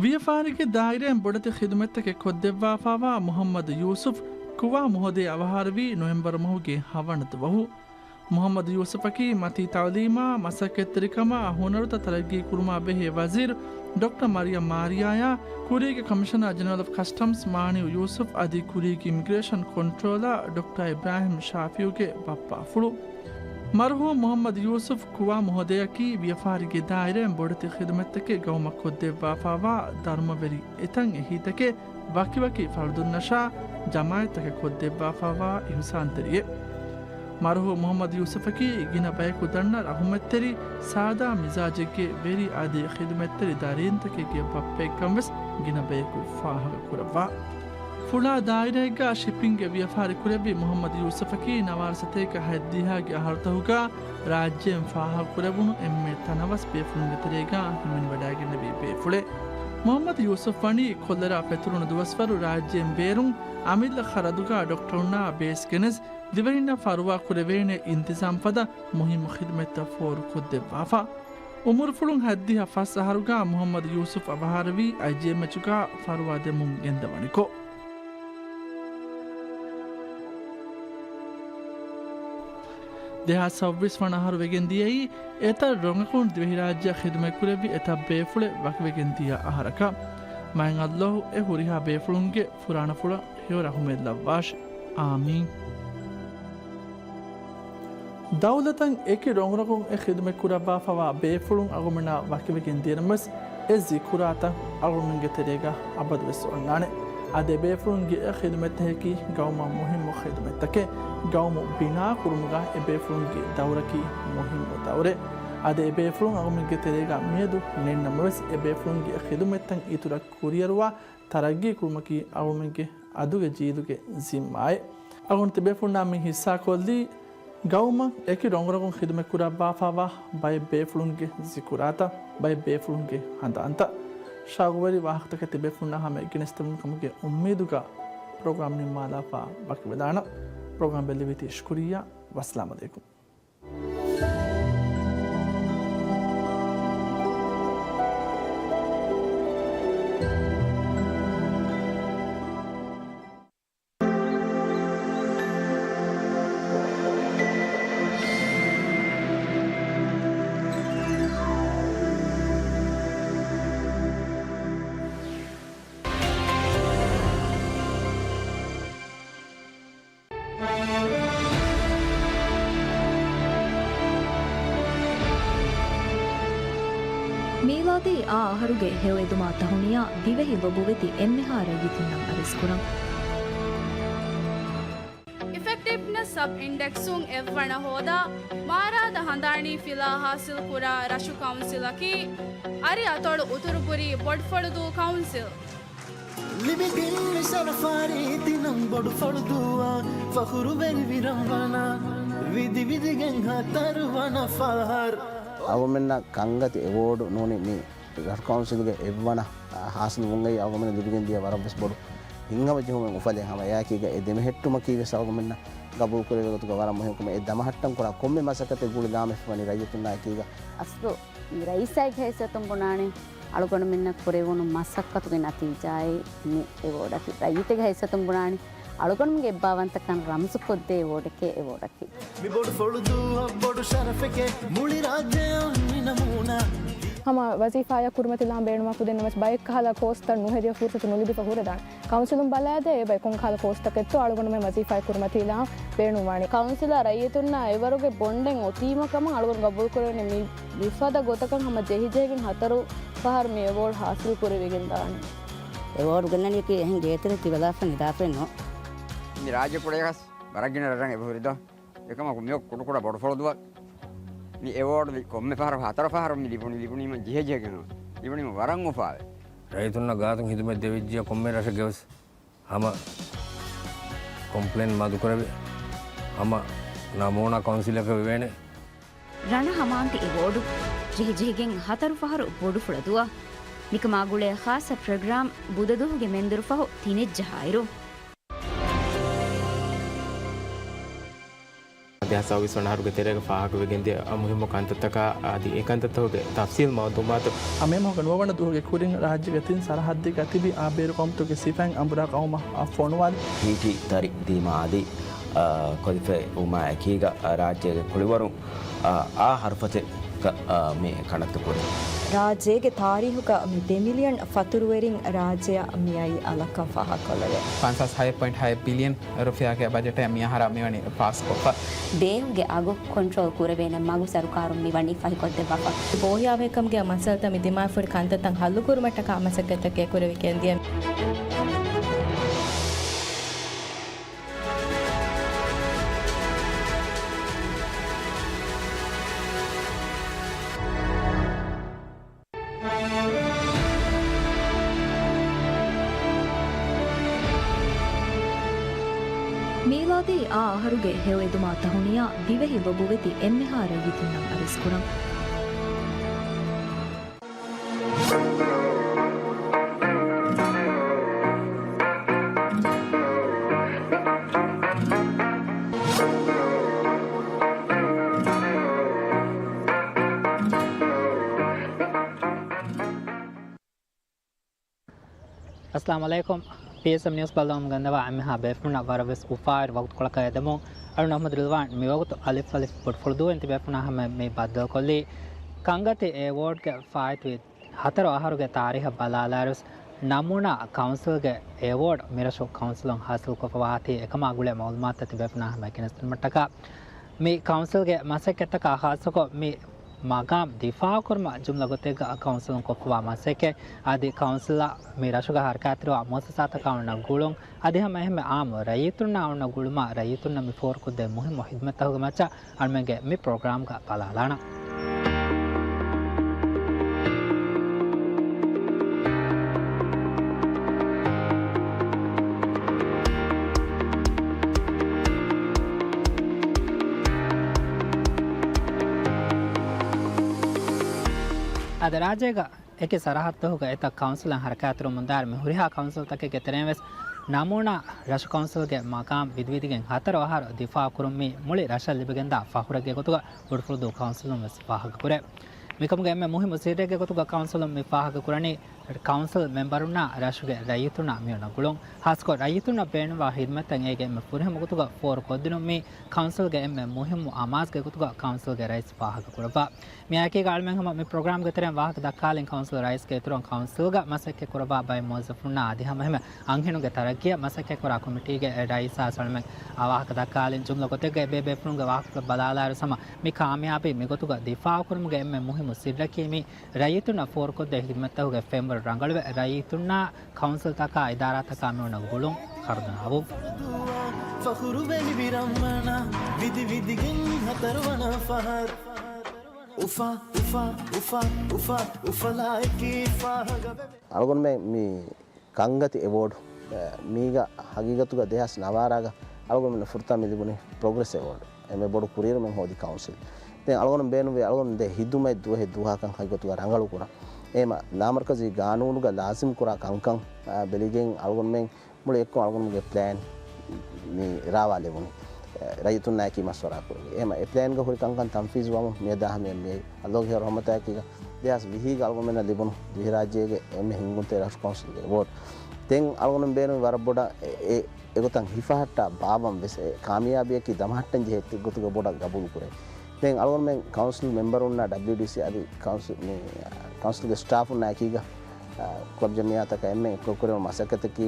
ވިޔަފާރިގެ ދާއިރާއިން ބޮޑެތި ޚިދުމަތްތަކެއް ކޮށްދެއްވާފާވާ މުޙައްމަދު ޔޫސުފް ކުވާ މުހޮދޭ އަވަހާރަވީ ނޮވެމްބަރު މަހުގެ ހަވަނަ ދުވަހު. މުޙައްމަދު ޔޫސުފަކީ މަތީ ތަޢުލީމާ، މަސައްކަތްތެރިކަމާ، ހުނަރުތައް ތަރައްގީ ކުރުމާ ބެހޭ ވަޒީރު ޑޮކްޓަރ މަރިޔަމް މާރިޔާޔާ، ކުރީގެ ކަމިޝަނާ ޖެނެރަލް އޮފް ކަސްޓަމްސް މާނިއު ޔޫސުފް އަދި ކުރީގެ އިމިގްރޭޝަން ކޮންޓްރޯލަރ ޑޮކްޓަރ އިބްރާހިމް ޝާފިއުގެ ބައްޕާފުޅު. މަރުޙޫމް މުޙައްމަދު ޔޫސުފް ކުވާ މުހޮދެއަކީ ވިޔަފާރިގެ ދާއިރާއިން ބޮޑެތި ޚިދުމަތްތަކެއް ގައުމަށް ކޮށްދެއްވާފާވާ ދަރުމަވެރި އެތައް އެހީތަކެއް ވަކިވަކި ފަރުދުންނަށާ ޖަމާޢަތްތަކަށް ކޮށްދެއްވާފާވާ އިޙުސާންތެރިއެއް. މަރުޙޫމް މުޙައްމަދު ޔޫސުފަކީ ގިނަ ބަޔަކު ދަންނަ ރަޙުމަތްތެރި، ސާދާ މިޒާޖެއްގެ ވެރި އަދި ޚިދުމަތްތެރި ދަރީންތަކެއްގެ ބައްޕައެއްކަން ވެސް ގިނަ ބަޔަކު ފާހަގަ ކުރައްވާ. ފުޅާ ދާއިރާއެއްގަ ޝިޕިންގ ވިޔަފާރި ކުރެއްވި މުޙައްމަދު ޔޫސުފަކީ ނަވާރަ ސަތޭކަ ހަތްދިހަ ގެ އަހަރުތަކުގަ ރާއްޖޭން ފާހަގަ ކުރެވުނު އެންމެ ތަނަވަސް ބޭފުޅުންގެ ތެރޭގަ ހިމެނިވަޑައިގެންނެވި ބޭފުޅެއް. މުޙައްމަދު ޔޫސުފް ވަނީ ކޮލެރާ ފެތުރުނު ދުވަސްވަރު ރާއްޖޭން ބޭރުން އަމިއްލަ ޚަރަދުގަ ޑޮކްޓަރުންނާ ބޭސް ގެނެސް، ދިވެހިންނަށް ފަރުވާ ކުރެވޭނެ އިންތިޒާމް ފަދަ މުހިއްމު ޚިދުމަތްތައް ފޯރުކޮށްދެއްވާފަ. އުމުރުފުޅުން ހައްދިހަ ފަސް އަހަރުގަ މުޙައްމަދު ޔޫސުފް އަވަހާރަވީ އައިޖީއެމްއެޗުގަ ފަރުވާ ދެމުން ގެންދަވަނިކޮށް. ދެހާސް ސައުވީސް ވަނަ އަހަރު ވެގެން ދިޔައީ، އެތައް ރޮނގަކުން ދިވެހިރާއްޖެއަށް ޚިދުމަތްކުރެއްވި އެތައް ބޭފުޅެއް ވަކިވެގެން ދިޔަ އަހަރަކަށް. މާތް ﷲ އެ ހުރިހާ ބޭފުޅުންގެ ފުރާނަފުޅަށް ހެޔޮ ރަޙުމެއް ލައްވާށި. އާމީން. ދައުލަތަށް އެކި ރޮނގުރޮނގުން އެ ޚިދުމަތް ކުރައްވާފަވާ ބޭފުޅުން އަޅުގަނޑުމެންނާ ވަކިވެގެން ދިޔަނަމަވެސް، އެ ޒިކުރާތައް އަޅުގަނޑުމެންގެ ތެރޭގަ އަބަދުވެސް އޮންނާނެ. އަދި އެ ބޭފުޅުންގެ އެ ޚިދުމަތްތަކަކީ ގައުމަށް މުހިއްމު ޚިދުމަތްތަކެއް. ގައުމު ބިނާ ކުރުމުގަ އެ ބޭފުޅުންގެ ދައުރަކީ މުހިއްމު ދައުރެއް. އަދި އެ ބޭފުޅުން އަޅުގަނޑުމެންގެ ތެރޭގަ މިއަދު ނެތްނަމަވެސް، އެ ބޭފުޅުންގެ އެ ޚިދުމަތްތައް އިތުރަށް ކުރިއަރުވާ ތަރައްގީ ކުރުމަކީ އަޅުގަނޑުމެންގެ އަދުގެ ޖީލުގެ ޒިންމާއެއް. އަޅުގަނޑު ތިބޭފުޅުންނާ މި ހިއްސާކޮށްލީ، ގައުމަށް އެކި ރޮނގުރޮނގުން ޚިދުމަތް ކުރައްވާފަވާ ބައެއް ބޭފުޅުންގެ ޒިކުރާތައް، ބައެއް ބޭފުޅުންގެ ހަނދާންތައް. ޝައުގުވެރި ވާހަކަތަކެއް ތިބޭފުޅުންނާ ހަމަ ގެނެސްދެމުން ކަމުގެ އުއްމީދުގަ ޕްރޮގްރާމް ނިންމާލާފަ ވަކިވެލާނަން. ޕްރޮގްރާމް ބެއްލެވީތީ ޝުކުރިއްޔާ. ވައްސަލާމް ޢަލައިކުމް. މީލާދީ އާ އަހަރުގެ ހެޔޮއެދުމާ ތަހުނިޔާ ދިވެހި ލޮބުވެތި އެންމެހާ ރައްޔިތުންނަށް އަރިސްކުރަން. އިފެކްޓިވްނެސް ސަބް އިންޑެކްސުން އެއްވަނަ ހޯދާ، މާރާދަ ހަނދާނީ ފިލާ ހާސިލްކުރާ ރަށު ކައުންސިލަކީ އަރިއަތޮޅު އުތުރުބުރީ ބޮޑުފަޅުދޫ ކައުންސިލް. ލިބިގެން މި ޝަރަފާ ރީތިނަން ބޮޑުފަޅުދޫއާ، ފަޚުރުވެރިވި ރަނގަޅަށް ވިދިވިދިގެން ހަތަރުވަނަ ފަހަރު. އަޅުގަނޑުމެންނަށް ކަންގަތި އެވޯޑު ނޫނީ މި ރަށު ކައުންސިލްގެ އެއްވަނަ، އާ، ހާސިލްވުންގައި އަޅުގަނޑުމެން ލިބިގެން ދިޔަ ވަރަށްވެސް ބޮޑު ހިތްހަމަޖެހުމެއް އުފަލޭ. ހަމަ އެއާއެކީގަ އެ ދެމެހެއްޓުމަކީވެސް އަޅުގަނޑުމެންނަށް ގަބޫލުކުރެވޭ ގޮތުގަ ވަރަށް މުހިންމު ކަމެއް. އެ ދަމަހައްޓަން ކުރާ ކޮންމެ މަސައްކަތެއް ގުޅި ލާމެހިފަވަނީ ރައްޔިތުންނާއެކީގަ. އަސްލު މި ރައީސާގެ ހައިސިއްޔަތުން ބުނާނީ، އަޅުގަނޑުމެންނަށް ކުރެވުނު މަސައްކަތުގެ ނަތީޖާއެއް މި އެވޯޑަކީ. ރައްޔިތެއްގެ ހައިސިއްޔަތުން ބުނާނީ، އަޅުގަނޑުމެންގެ އެއްބާވަންތަކަން ރަމްޒުކޮށްދޭ އެވޯޑެކޭ އެވޯޑަކީ. މި ބޮޑު ފޮޅުދޫއަށް ބޮޑު ޝަރަފެކޭ މުޅި ރާއްޖެއަށް މި ނަމޫނާ. ހަމަ ވަޒީފާއަށް ކުރިމަތިލާން ބޭނުމާ ކުދިން ނަމަވެސް ބައެއްކަހަލަ ކޯސްތައް ނުހެދިޔަ ފުރުސަތު ނުލިބިފަ ހުރެދާނެ. ކައުންސިލުން ބަލާދޭ އެބައި ކޮންކަހަލަ ކޯސްތަކެއްތޯ އަޅުގަނޑުމެން ވަޒީފާއަށް ކުރިމަތިލާން ބޭނުންވާނީ. ކައުންސިލަށް ރައްޔިތުންނާ އެވަރުގެ ބޮންޑެއް އޮތީމަ ކަމަށް އަޅުގަނޑު ގަބޫލުކުރެވެނީ. މި މިފަދަ ގޮތަކަށް ހަމަ ޖެހިޖެހިގެން ހަތަރު ފަހަރު މި އެވޯޑް ހާސިލް ކުރެވިގެން ދާނެ. އެވޯޑް ގެންނަނީކީ އެހެން ގޭތެރެ ތިބަލާފަ ނިދާފައެއް ނޫން. މި ރާއްޖެ ކުޅޭގަސް ވަރަށް ގިނަ ރަށްރަށް އެބަހުރިދޯ. އެކަމަކު މިއޮއް ކުޑަކުޑަ ބޮޑުފޮޅުދޫއަށް މި އެވޯޑް ކޮންމެ ފަހަރަކު ހަތަރު ފަހަރު މި ލިބުނީ، ލިބުނީމަ ޖެހިޖެހިގެން ނޫން. ލިބުނީމަ ވަރަށް އުފާވެ. ރައްޔިތުންނަށް ގާތުން ހިދުމަތް ދެވިއްޖިޔާ ކޮންމެ ރަށެއްގެވެސް ހަމަ ކޮމްޕްލޭން މަދުކުރެވި، ހަމަ ނަމޫނާ ކައުންސިލަކަށް ވެވޭނެ. ރަނަ ހަމާންތި އެވޯޑު ޖެހިޖެހިގެން ހަތަރު ފަހަރު ބޮޑުފުޅަދޫއަށް. މިކަމާ ގުޅޭ ޚާއްޞަ ޕްރޮގްރާމް ބުދަދުވަހުގެ މެންދުރު ފަހު ތިނެއްޖަހާއިރު. ދެހާސް ސައުވީސް ވަނަ އަހަރުގެ ތެރޭގަ ފާހަގަވެގެންދިޔަ މުހިއްމު ކަންތައްތަކާ އަދި އެ ކަންތައްތަކުގެ ތަފްސީލް މައުލޫމާތު. އާ މޭ މަހުގެ ނުވަވަނަ ދުވަހުގެ ކުރިން ރާއްޖޭގެ ތިން ސަރަހައްދެއްގަ ތިބި އާ ބޭރު ޤައުމުތަކުގެ ސިފައިން އަނބުރާ ޤައުމަށް ފޮނުވާލި. ހީޓީ ތަރި ދީމާ އަދި، އާ، ކޮލިފައިވުމާ އެކީގަ، އާ، ރާއްޖޭގެ ކުޅިވަރުން، އާ، އާ ހަރުފަތެއްގަ، އާ، މި ކަނައްތަ ކުރި. ރާއްޖޭގެ ތާރީހުގަ މި ދެ މިލިއަން ފަތުރުވެރިން ރާއްޖެއަށް މިއައީ އަލަށްކަން ފާހަގަކޮށްލެވޭ. ފަންސާސް ހައެއް ޕޮއިންޓް ހައެއް ބިލިއަން ރުފިޔާގެ ބަޖެޓެއް މިއަހަރަށް މިވަނީ ފާސްކޮށްފަ. ބޭހުގެ އަގު ކޮންޓްރޯލް ކުރެވޭނެ މަގު ސަރުކާރުން މިވަނީ ފަހިކޮށްދެއްވާފަ. ބޯހިޔާވަހިކަމުގެ މައްސަލަތައް މި ދިމާވެފަހުރި ކަންތައްތައް ހައްލުކުރުމަށްޓަކާ މަސައްކަތްތަކެއް ކުރެވިގެންދިޔަ. މީލާދީ އާ އަހަރުގެ ހެޔޮއެދުމާ ތަހުނިޔާ ދިވެހި ލޮބުވެތި އެންމެހާ ރައްޔިތުންނަށް އަރިސްކުރަން. އައްސަލާމު ޢަލައިކުމް. ޕީއެސްއެމް ނިއުސް ބައްލަވަމުން ގެންދަވާ އެންމެހާ ބޭފުޅުންނަށް ވަރަށް ވެސް އުފާވެރި ވަގުތުކޮޅަކަށް އެދެމުން. އަޅުން އަޙްމަދު ރިލްވާން މިވަގުތު އަލިފް އަލިފް ބޮޑުފުޅު ދޫއިން ތިބޭފުޅުންނާ ހަމަ މި ބައްދަލުކޮށްލީ. ކަންގަތި އެވޯޑްގެ ފާއިތުވި ހަތަރު އަހަރުގެ ތާރީހަށް ބަލާލާއިރުވެސް، ނަމޫނާ ކައުންސިލްގެ އެވޯޑް މިރަށު ކައުންސިލުން ހާސިލްކޮށްފަވާތީ އެކަމާ ގުޅޭ މައުލޫމާތުތައް ތިބޭފުނާ ހަމަ ގެނެސްދިނުމަށްޓަކާ، މި ކައުންސިލްގެ މަސައްކަތްތަކާ ޚާއްޞަކޮށް މި މަގާމް ދިފާޢުކުރުމަށް ޖުމްލަ ގޮތެއްގަ ކައުންސިލުން ކޮށްފަވާ މަސައްކަތް، އަދި ކައުންސިލަށް މި ރަށުގަ ހަރަކާތްތެރިވާ މުއައްސަސާތަކާ އޮންނަ ގުޅުން، އަދި ހަމަ އެހެންމެ އާއްމު ރައްޔިތުންނާ އޮންނަ ގުޅުމާ ރައްޔިތުންނަށް މި ފޯރުކޮށްދޭ މުހިއްމު ހިދުމަތްތަކުގެ މައްޗަށް އަޅުމެންގެ މި ޕްރޮގްރާމްގަ ބަލާލާނަން. އަދި ރާއްޖޭގަ އެކި ސަރަހައްދުތަކުގަ އެތައް ކައުންސިލަށް ހަރަކާތްތެރިވުމުން ދާއިރު މި ހުރިހާ ކައުންސިލްތަކެއްގެ ތެރެއިން ވެސް ނަމޫނާ ރަށު ކައުންސިލްގެ މަގާމް ވިދިވިދިގެން ހަތަރު އަހަރު ދިފާޢު ކުރުން މި މުޅި ރަށަށް ލިބިގެންދާ ފަޚުރެއްގެ ގޮތުގަ ބޮޑުފުޅުދޫ ކައުންސިލުން ވެސް ފާހަގަކުރޭ. މިކަމުގެ އެންމެ މުހިއްމު ސިއްރެއްގެ ގޮތުގަ ކައުންސިލުން މި ފާހަގަކުރަނީ، ކައުންސިލް މެމްބަރުންނާ ރަށުގެ ރައްޔިތުންނާ މިއޮންނަ ގުޅުން، ޚާއްޞަކޮށް ރައްޔިތުންނަށް ބޭނުންވާ ހިދުމަތްތައް އޭގެ އެންމެ ފުރިހަމަ ގޮތުގަ ފޯރުކޮށްދިނުން މީ ކައުންސިލްގެ އެންމެ މުހިއްމު އަމާޒުގެ ގޮތުގަ ކައުންސިލްގެ ރައީސް ފާހަގަކުރައްވާ. މިއާއެކީގަ އަޅުމެން ހަމަ މި ޕްރޮގްރާމްގެ ތެރެއިން ވާހަކަ ދައްކާލިން ކައުންސިލް ރައީސްގެ އިތުރުން ކައުންސިލްގަ މަސައްކަތް ކުރައްވާ ބައެއް މުވައްޒަފުންނާ އަދި ހަމަ އެހެންމެ އަންހެނުންގެ ތަރައްގީއަށް މަސައްކަތްކުރާ ކޮމިޓީގެ ރައީސާ އަޅުމެން ވާހަކަ ދައްކާލިން ޖުމްލަ ގޮތެއްގައި ބޭބޭފުޅުންގެ ވާހަކަ ބަލާލާއިރު ހަމަ މި ކާމިޔާބީ މިގޮތުގަ ދިފާޢުކުރުމުގެ އެންމެ މުހިއްމު ސިއްރަކީ މި ރައްޔިތުންނަށް ފޯރުކޮށްދޭ ހިދުމަތްތަކުގެ ފެންވަރު ރަނގަޅުވެ، ރައްޔިތުންނާ ކައުންސިލްތަކާ އިދާރާތަކާ މިއޮންނަ ގުޅުން ކަރުދުނާވުން. އަޅުގަނޑުމެން މި ކަންގަތި އެވޯޑް، އެ، މީގަ ހަގީގަތުގަ ދެހާސް ނަވާރަގަ އަޅުގަނޑުމެންނަށް ފުރަތަމަ ލިބުނީ ޕްރޮގްރެސް އެވޯޑް. އެންމެ ބޮޑު ކުރިއެރުމެއް ހޯދި ކައުންސިލް. ދެން އަޅުގަނޑު ބޭނުންވި އަޅުގަނޑު ދެ ހިދުމަތް ދުވަހެއް ދުވަހަކަށް ހަގީގަތުގަ ރަނގަޅު ކުރަން. އެހެމަ ލާމަރުކަޒީ ގާނޫނުގަ ލާޒިމް ކުރާ ކަންކަން، އާ، ބެލިގެން އަޅުގަނޑުމެން މުޅި އެއްކޮށް އަޅުގަނޑުގެ ޕްލޭން މި ރާވާލެވުނީ. އެ، ރައްޔިތުންނާއެކީ މަޝްވަރާ ކުރެވި. އެހެމަ އެ ޕްލޭންގަ ހުރި ކަންކަން ތަންފީޒު ވަމުން މިއަދާ ހަމަޔަށް މިއައީ. އަލްލާހުގެ ރަޙްމަތާއެކީގަ ދެހާސް ވިހީގަ އަޅުގަނޑުމެންނަށް ލިބުނު ދިވެހިރާއްޖޭގެ އެންމެ ހިންގުންތެރި ރަށު ކައުންސިލްގެ އެވޯޑް. ދެން އަޅުގަނޑު ބޭނުން ވަރަށް ބޮޑަށް އެ، އެ، އެގޮތަށް ހިފަހައްޓާ ބާއްވަން ވެސް އެ ކާމިޔާބީއަކީ ދަމަހައްޓަން ޖެހޭ އެއްގޮތުގަ ބޮޑަށް ގަބޫލު ކުރޭ. ދެން އަޅުގަނޑުމެން ކައުންސިލް މެމްބަރުންނާ ޑަބްލިއުޑީސީ އަދި ކައުންސިލް، މި، ކައުންސިލްގެ ސްޓާފުންނާ އެކީގަ، އަ، ކްލަބް ޖަމިއްޔާތަކާ އެންމެން އެއްކޮށް ކުރެވުނު މަސައްކަތަކީ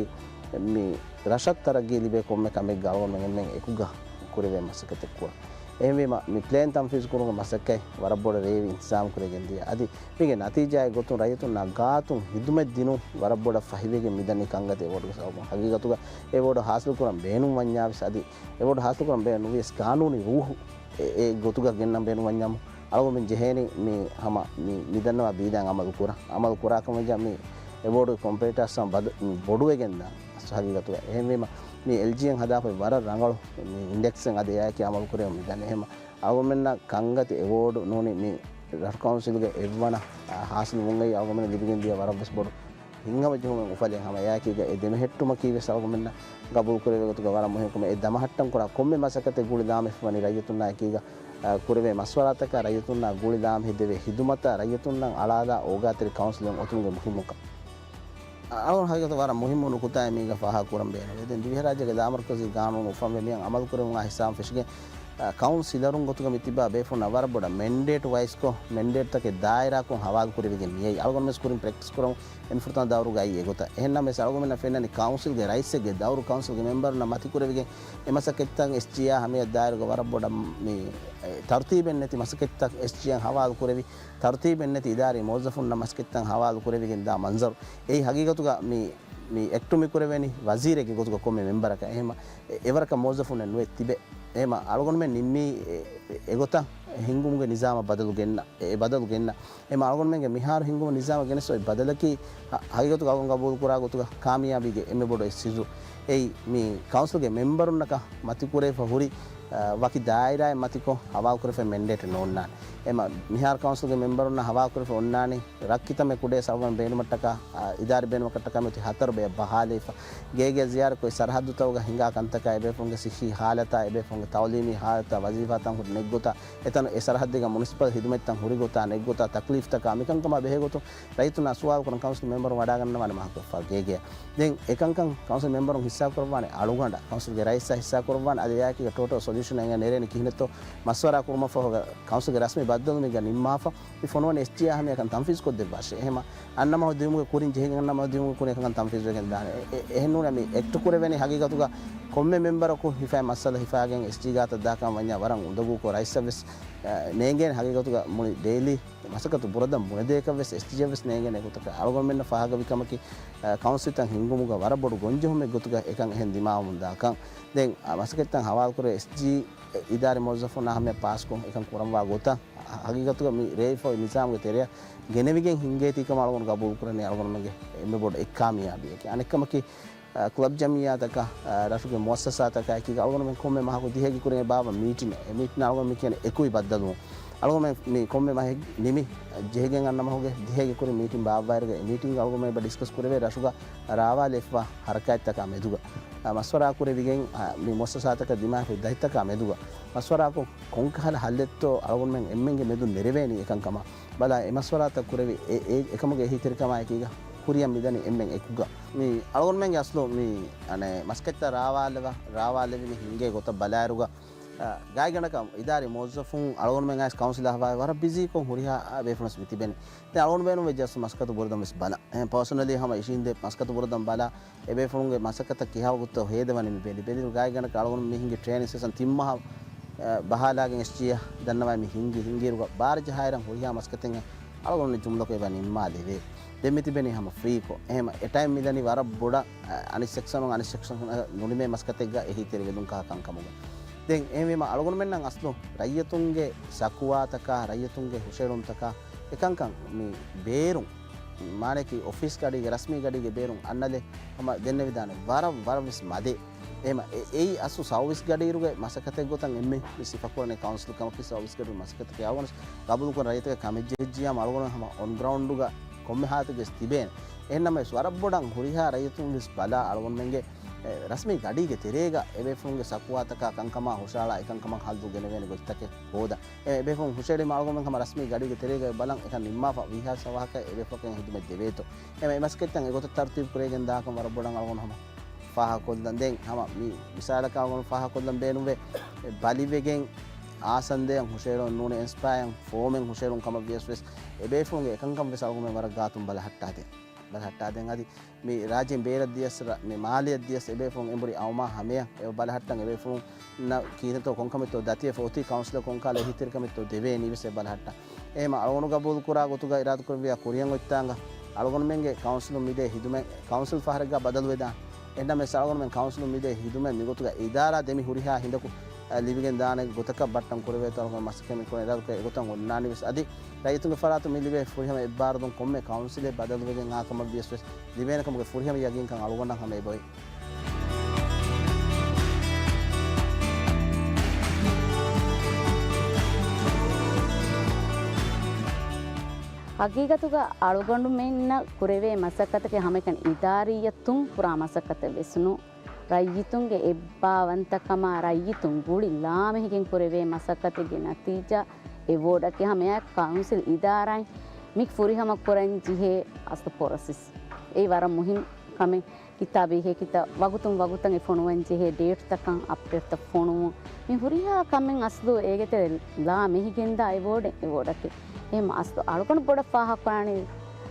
މި ރަށަށް ތަރައްގީ ލިބޭ ކޮންމެ ކަމެއްގަ އަޅުގަނޑުމެން އެންމެން އެކުގަ ކުރެވޭ މަސައްކަތެއް ކުރަން. އެހެންވީމަ، މި ޕްލޭން ތަންފީޒު ކުރުމުގެ މަސައްކަތް ވަރަށް ބޮޑަށް ރޭވި އިންތިޒާމް ކުރެވިގެން ދިޔަ. އަދި މީގެ ނަތީޖާއެއް ގޮތުން ރައްޔިތުންނާ ގާތުން ހިދުމަތް ދިނުން ވަރަށް ބޮޑަށް ފަހިވެގެން މިދަނީ ކަންގަތި އެވޯޑުގެ ސަބަބުން. ހަގީގަތުގަ އެވޯޑު ހާސިލް ކުރަން ބޭނުން ވަންޏާ ވެސް އަދި އެވޯޑު ހާސިލް ކުރަން ބޭނުން ނުވިޔަސް ގާނޫނީ ރޫހު އެ، އެ ގޮތުގަ ގެންނަން ބޭނުން ވަންޏާމު، އަޅުގަނޑުމެން ޖެހޭނީ މި ހަމަ މި، މި ދަންނަވާ ބީދާން އަމަލު ކުރަން. އަމަލު ކުރާކަމަށް މި އެވޯޑުގެ ކޮމްޕެޓިޓާސް ބަދަ-، މި ބޮޑުވެގެންދާ ހަގީގަތުގަ. އެހެންވީމަ، މި އެލްޖީއެން ހަދާފައި ވަރަށް ރަނގަޅު މި އިންޑެކްސެއް އަދި އެއާއެކީ އަމަލު ކުރެވުން މިދަނީ. އެހެންމަ އަޅުގަނޑުމެންނަށް ކަންގަތި އެވޯޑު ނޫނީ މި ރަށު ކައުންސިލްގެ އެއްވަނަ، އާ، ހާސިލްވުމުގައި އަޅުގަނޑުމެންނަށް ލިބިގެން ދިޔަ ވަރަށް ވެސް ބޮޑު ހިތްހަމަޖެހުމެއް އުފަލޭ. ހަމަ އެއާއެކީގަ އެ ދެމެހެއްޓުމަކީ ވެސް އަޅުގަނޑުމެންނަށް ގަބޫލު ކުރެވޭ ގޮތުގަ ވަރަށް މުހިންމު ކަމެއް. އެ ދަމަހައްޓަން ކުރާ ކޮންމެ މަސައްކަތެއް ގުޅި ލާމެހިފަވަނީ ރައްޔިތުންނާ އެކީގަ، އާ، ކުރެވޭ މަޝްވަރާތަކާ ރައްޔިތުންނާ ގުޅި ލާމެހި ދެވޭ ހިދުމަތާ ރައްޔިތުންނަށް އަޅާލާ އޯގާތެރި ކައުންސިލެއް އޮތުމުގެ މުހިންމުކަން. އަޅުގަނޑު ހަގީގަތު ވަރަށް މުހިންމު ނުކުތާއެއް މީގަ ފާހަގަކުރަން ބޭނުންވޭ. ދެން ދިވެހިރާއްޖޭގެ ލާމަރުކަޒީ ގާނޫނު އުފަންވެ މިއަށް އަމަލުކުރެވުމާ ހިސާބުން ފެށިގެން، އަ، ކައުންސިލަރުން ގޮތުގަ މިތިބާ ބޭފުޅުންނަށް ވަރަށް ބޮޑަށް މެންޑޭޓް ވައިސްކޮށް، މެންޑޭޓްތަކެއް ދާއިރާކޮށް ހަވާލު ކުރެވިގެން މިއައީ. އަޅުގަނޑު ވެސް ކުރިން ޕްރެކްޓިސް ކުރަމުން އެންމެ ފުރަތަމަ ދައުރުގައި އެގޮތަށް. އެހެންނަމަވެސް އަޅުގަނޑުމެންނަށް ފެންނަނީ ކައުންސިލްގެ ރައީސެއްގެ ދައުރު ކައުންސިލްގެ މެމްބަރުންނަށް މަތިކުރެވިގެން އެ މަސައްކަތްތައް އެސްޖީއާ ހަމަޔަށް ދާއިރުގަ ވަރަށް ބޮޑަށް މި، އެ، ތަރުތީބެއް ނެތި މަސައްކަތްތައް އެސްޖީއާ ހަވާލު ކުރެވި، ތަރުތީބެއް ނެތި އިދާރީ މުވައްޒަފުންނަށް މަސައްކަތްތައް ހަވާލު ކުރެވިގެން ދާ މަންޒަރު. އެއީ ހަގީގަތުގަ މި، މި އެކްޓު މި ކުރެވެނީ ވަޒީރެއްގެ ގޮތުގަ ކޮންމެ މެމްބަރަކަށް. އެހެމަ އެ، އެވަރަކަށް މުވައްޒަފުންނެއް ނުވެ ތިބެ. އެހެމަ އަޅުގަނޑުމެން ނިންމީ އެ، އެ، އެގޮތަށް ހިންގުމުގެ ނިޒާމަށް ބަދަލު ގެންނަ، އެ، އެ ބަދަލު ގެންނަ. އެމަ އަޅުގަނޑުމެންގެ މިހާރު ހިންގުމު ނިޒާމަށް ގެނެސް އޮތް ބަދަލަކީ، ހަ-، ހަގީގަތުގަ އަޅުގަނޑު ގަބޫލު ކުރާ ގޮތުގަ ކާމިޔާބީގެ އެންމެ ބޮޑު އެއް ސިއްރު އެއީ، މި ކައުންސިލްގެ މެމްބަރުންނަކަށް މަތިކުރެވިފަ ހުރި، އަ، ވަކި ދާއިރާއެއް މަތިކޮށް ހަވާލުކުރެވިފައި މެންޑޭޓެއް ނޯންނާނެ. އެމަ މިހާރު ކައުންސިލްގެ މެމްބަރުންނާ ހަވާލުކުރެފަ އޮންނާނީ ރައްކިތަމެ ކުޑޭ ސަބަބަށް ބޭނުމަށްޓަކާ، އާ، އިދާރީ ބޭނުމަކަށްޓަކާ މިއޮތީ ހަތަރު ބަޔަށް ބަހާލައިފަ. ގޭގެ ޒިޔާރަތްކޮށް ސަރަހައްދުތަކުގަ ހިނގާ ކަންތަކާ، އެބޭފުޅުންގެ ސިއްހީ ހާލަތާ، އެބޭފުޅުންގެ ތައުލީމީ ހާލަތާ، ވަޒީފާތަން ހުރި ނެތްގޮތާ، އެތަނު އެ ސަރަހައްދެއްގަ މުނިސިޕަލް ހިދުމަތްތައް ހުރި ގޮތާ، ނެތްގޮތާ، ތަކްލީފްތަކާ، މިކަންކަމާ ބެހޭގޮތުން ރައްޔިތުންނާ ސުވާލުކުރަން ކައުންސިލް މެމްބަރުން ވަޑާގަންނަވާނެ މަހަކު ވެފަ ގޭގެ. ދެން އެކަންކަން ކައުންސިލް މެމްބަރުން ހިއްސާކުރައްވާނެ އަޅުގަނޑަށް، ކައުންސިލްގެ ރައީސާ ހިއްސާކުރައްވާނެ، އަދި އެއާއެކީގަ ޓޯޓަލް ސޮލިއުޝަން އެނގޭނެ ނެރޭނެ ކިހިނެއްތޯ މަޝްވަރާ ކުރުމަށްފަހުގަ ކައުންސިލްގެ ރަސްމީ ބައްދަލުވުމީގަ ނިންމާފަ، މި ފޮނުވަނީ އެސްޖީއާ ހަމަޔަކަށް ތަންފީޒް ކޮށްދެއްވާށޭ. އެހެމަ އަންނަ މަހު ދިއުމުގެ ކުރިން ޖެހިގެން އަންނަ މަހު ދިއުމުގެ ކުރިން އެކަންކަން ތަންފީޒް ވެގެން ދާނެ. އެ، އެ، އެހެންނޫން މި އެކްޓް ކުރެވޭނީ ހަގީގަތުގަ ކޮންމެ މެމްބަރަކު ހިފާ މައްސަލަ ހިފާގެން އެސްޖީ ގާތަށް ދާކަން ވަންޏާ ވަރަށް އުނދަގޫކޮށް ރައީސަށް ވެސް، އަ، ނޭނގޭނެ ހަގީގަތުގަ މުޅި ޑެއިލީ މަސައްކަތު ބުރަދަން ބުނެދޭކަށް ވެސް އެސްޖީއަށް ވެސް ނޭނގޭނެ ގޮތަކަށް އަޅުގަނޑުމެންނަށް ފާހަގަވި ކަމަކީ، އަ، ކައުންސިލްތައް ހިންގުމުގަ ވަރަށް ބޮޑު ގޮންޖެހުމެއް ގޮތުގަ އެކަން އެހެން ދިމާވަމުން ދާކަން. ދެން، އަ، މަސައްކަތްތައް ހަވާލުކުރެވޭ އެސްޖީ އިދާރީ މުވައްޒަފުންނާ ހަމަޔަށް ޕާސްކޮށް އެކަން ކުރަންވާ ގޮތަށް، އަ، ހަގީގަތުގަ މި ރޭވިފައި ނިޒާމުގެ ތެރެއަށް ގެނެވިގެން ހިންގޭތީ ކަމަށް އަޅުގަނޑު ގަބޫލުކުރަނީ އަޅުގަނޑުމެންގެ އެންމެ ބޮޑު އެއްކާމިޔާބީއެކޭ. އަނެއްކަމަކީ، އަ، ކްލަބް ޖަމިއްޔާތަކާ، އަ، ރަށުގެ މުއައްސަސާތަކާ އެކީގަ އަޅުގަނޑުމެން ކޮންމެ މަހަކު ދިހައިގެ ކުރިން ބާއްވާ މީޓިން، އެ މީޓިން އަޅުގަނޑު މި ކިޔަނީ އެކުއި ބައްދަލުވުން. އަޅުގަނޑުމެން މި ކޮންމެ މަހެއް ނިމި، ޖެހިގެން އަންނަ މަހުގެ ދިހައިގެ ކުރިން މީޓިން ބާއްވާއިރުގަ އެ މީޓިންގަ އަޅުގަނޑުމެން އެބަ ޑިސްކަސް ކުރެވޭ ރަށުގަ ރާވާލެފަ ހަރަކާތްތަކާ މެދުގަ، އަ، މަޝްވަރާ ކުރެވިގެން، އަ، މި މުއައްސަސާތަކަށް ދިމާވި ދަތިތަކާ މެދުގަ މަޝްވަރާކޮށް ކޮންކަހަލަ ހައްލެއްތޯ އަޅުގަނޑުމެން އެންމެންގެ މެދުން ނެރެވޭނީ އެކަންކަމަށް ބަލާ، އެ މަޝްވަރާތައް ކުރެވި އެ، އެ، އެކަމުގެ އެހީތެރިކަމާއެކީގަ ކުރިއަށް މިދަނީ އެންމެން އެކުގަ. މި އަޅުގަނޑުމެންގެ އަސްލު މި، އަނެއް، މަސައްކަތްތައް ރާވާލެވ، ރާވާލެވި މި ހިންގޭ ގޮތަށް ބަލާއިރުގަ، އަ، ގާތްގަނޑަކަށް އިދާރީ މުވައްޒަފުން އަޅުގަނޑުމެން އައިސް ކައުންސިލާ ހަވާލު ވަރަށް ބިޒީކޮށް ހުރިހާ ބޭފުޅުން ވެސް މި ތިބެނީ. ދެން އަޅުގަނޑު ބޭނުން ވެއްޖެ އަސްލު މަސައްކަތު ބުރަދަން ވެސް ބަލަން. އެހެން ޕާސަނަލީ ހަމަ އިށީނދެ މަސައްކަތު ބުރަދަން ބަލާ، އެބޭފުޅުންގެ މަސައްކަތަށް ކިހާ ވަގުތުތޯ ހޭދަވަނީ މި ބެލި ބެލި ގާތްގަނޑަކަށް އަޅުގަނޑު މި ހިނގި ޓްރޭނިން ސެޝަން ތިން މަހަށް، އަ، ބަހާލާގެން އެސްޖީއަށް ދަންނަވައި މި ހިނގި ހިނގިއިރުގަ ބާރަ ޖަހާއިރަށް ހުރިހާ މަސައްކަތެއް އަޅުގަނޑު ޖުމްލަކޮށް އެބަ ނިންމާލެވޭ. ދެން މި ތިބެނީ ހަމަ ފްރީކޮށް. އެހެމަ އެ ޓައިމް މިދަނީ ވަރަށް ބޮޑަށް، އަ، އަނިސް ސެކްޝަނުން އަނިސް ސެކްޝަން ނުނިމޭ މަސައްކަތެއްގަ އެހީތެރިވެލުން ކަހަ ކަންކަމުގަ. ދެން އެހެންވީމަ އަޅުގަނޑުމެންނަށް އަސްލު ރައްޔިތުންގެ ޝަކުވާތަކާ، ރައްޔިތުންގެ ހުށައެޅުންތަކާ އެކަންކަން މި ބޭރުން މާނައަކީ އޮފީސް ގަޑީގެ ރަސްމީ ގަޑީގެ ބޭރުން އަންނަލެއް ހަމަ ދެންނެވިދާނެ ވަރަށް، ވަރަށް ވެސް މަދޭ. އެހެމަ އެ-، އެއީ އަސްލު ސައުވީސް ގަޑިއިރުގެ މަސައްކަތެއް ގޮތަށް އެންމެ މި ސިފަކުރަނީ ކައުންސިލް ކަމަކީ ސައުވީސް ގަޑިއިރު މަސައްކަތަކީ އަޅުގަނޑު ގަބޫލުކުރަން ރައްޔިތުގެ ކަމެއް ޖެހިއްޖިޔާމަ އަޅުގަނޑު ހަމަ އޮން ގްރައުންޑުގަ ކޮންމެ ހާލަތެއްގަސް ތިބޭނެ. އެހެންނަމަވެސް ވަރަށް ބޮޑަށް ހުރިހާ ރައްޔިތުން ވެސް ބަލާ އަޅުގަނޑުމެންގެ، އެ، ރަސްމީ ގަޑީގެ ތެރޭގަ އެބޭފުޅުންގެ ޝަކުވާތަކާ ކަންކަމާ ހުށަހަޅާ އެކަންކަމަށް ހައްލު ގެނެވޭނެ ގޮތްތަކެއް ހޯދަން. އެ، އެބޭފުޅުން ހުށައެޅީމަ އަޅުގަނޑުމެން ހަމަ ރަސްމީ ގަޑީގެ ތެރޭގައި ބަލަން އެކަން ނިންމާފަ ވީހާވެސް އަވަހަކަށް އެބޭފުޅަކަށް ހިދުމަތް ދެވޭތޯ. އެ މަސައްކަތްތައް އެގޮތަށް ތަރުތީބު ކުރެވިގެން ދާކަން ވަރަށް ބޮޑަށް އަޅުގަނޑު ހަމަ ފާހަގަކޮށްލަން. ދެން ހަމަ މި މިސާލަކަށް އަޅުގަނޑު ފާހަގަކޮށްލަން ބޭނުންވޭ، އެ ބަލިވެގެން އާސަންދަޔަށް ހުށައެޅުން ނޫނީ އެންސްޕަޔަރ ފޯމެއް ހުށައެޅުން ކަމަށް ވިޔަސް ވެސް އެބޭފުޅުންގެ އެކަންކަން ވެސް އަޅުގަނޑުމެން ވަރަށް ގާތުން ބަލަހައްޓާދޭން. ބަލަހައްޓާދޭން އަދި މި ރާއްޖޭން ބޭރަށް ދިޔަސް ރަ-، މި މާލެއަށް ދިޔަސް އެބޭފުޅުން އެނބުރި އައުމާ ހަމަޔަށް އެ ބަލަހައްޓަން އެބޭފުޅުންނަށް ކީރިތޯ ކޮންކަމެއްތޯ ދަތިވެފަ އޮތީ ކައުންސިލަށް ކޮންކާލަ އެހީތެރިކަމެއްތޯ ދެވޭނީ ވެސް އެ ބަލަހައްޓަން. އެހެމަ އަޅުގަނޑު ގަބޫލުކުރާ ގޮތުގަ އިރާދަކުރެއްވިޔާ ކުރިއަށް އޮތްތާނގަ އަޅުގަނޑުމެންގެ ކައުންސިލުން މިދޭ ހިދުމަތް ކައުންސިލް ފަހަރެއްގަ ބަދަލުވެދާނެ. އެހެންނަމަވެސް އަޅުގަނޑުމެން ކައުންސިލުން މިދޭ ހިދުމަތް މިގޮތުގަ އިދާރާ ދެމި ހުރިހާ ހިނދަކު، އަ، ލިބިގެން ދާނެ ގޮތަކަށް ބައްޓަން ކުރެވޭތޯ އަޅުގަނޑު މަސައްކަތް މި ކުރަން އިރާދަކުރޭ. އެގޮތަށް އޮންނާނީ ވެސް އަދި ރައްޔިތުންގެ ފަރާތުން މި ލިބޭ ފުރިހަމަ އެއްބާރުލުން ކޮންމެ ކައުންސިލެއް ބަދަލުވެގެން އާކަމަށް ވިޔަސް ވެސް ލިބޭނެ ކަމުގެ ފުރިހަމަ ޔަގީންކަން އަޅުގަނޑަށް ހަމަ އެބައޮތް. ހަގީގަތުގަ އަޅުގަނޑުމެންނަށް ކުރެވޭ މަސައްކަތަކީ ހަމައެކަނި އިދާރީއަށް ތުން ކުރާ މަސައްކަތެއް ވެސް ނޫން. ރައްޔިތުންގެ އެއްބާވަންތަކަމާ ރައްޔިތުން ގުޅި ލާމެހިގެން ކުރެވޭ މަސައްކަތެއްގެ ނަތީޖާ އެވޯޑަކީ ހަމައެއާއެކު ކައުންސިލް އިދާރާއިން މި ފުރިހަމަ ކުރަން ޖެހޭ އަސްލު ޕްރޮސެސް. އެއީ ވަރަށް މުހިންމު ކަމެއް. ކިތާބީ ހެކިތައް ވަގުތުން ވަގުތަށް އެ ފޮނުވަން ޖެހޭ ޑޭޓްތަކަށް އަޕްޑޭޓްތައް ފޮނުވުން. މި ހުރިހާ ކަމެއް އަސްލު އޭގެ ތެރެ ލާ މެހިގެންދާ އެވޯޑެއް އެވޯޑަކީ. އެހެން އަސްލު އަޅުގަނޑު ބޮޑަށް ފާހަގަކުރާނީ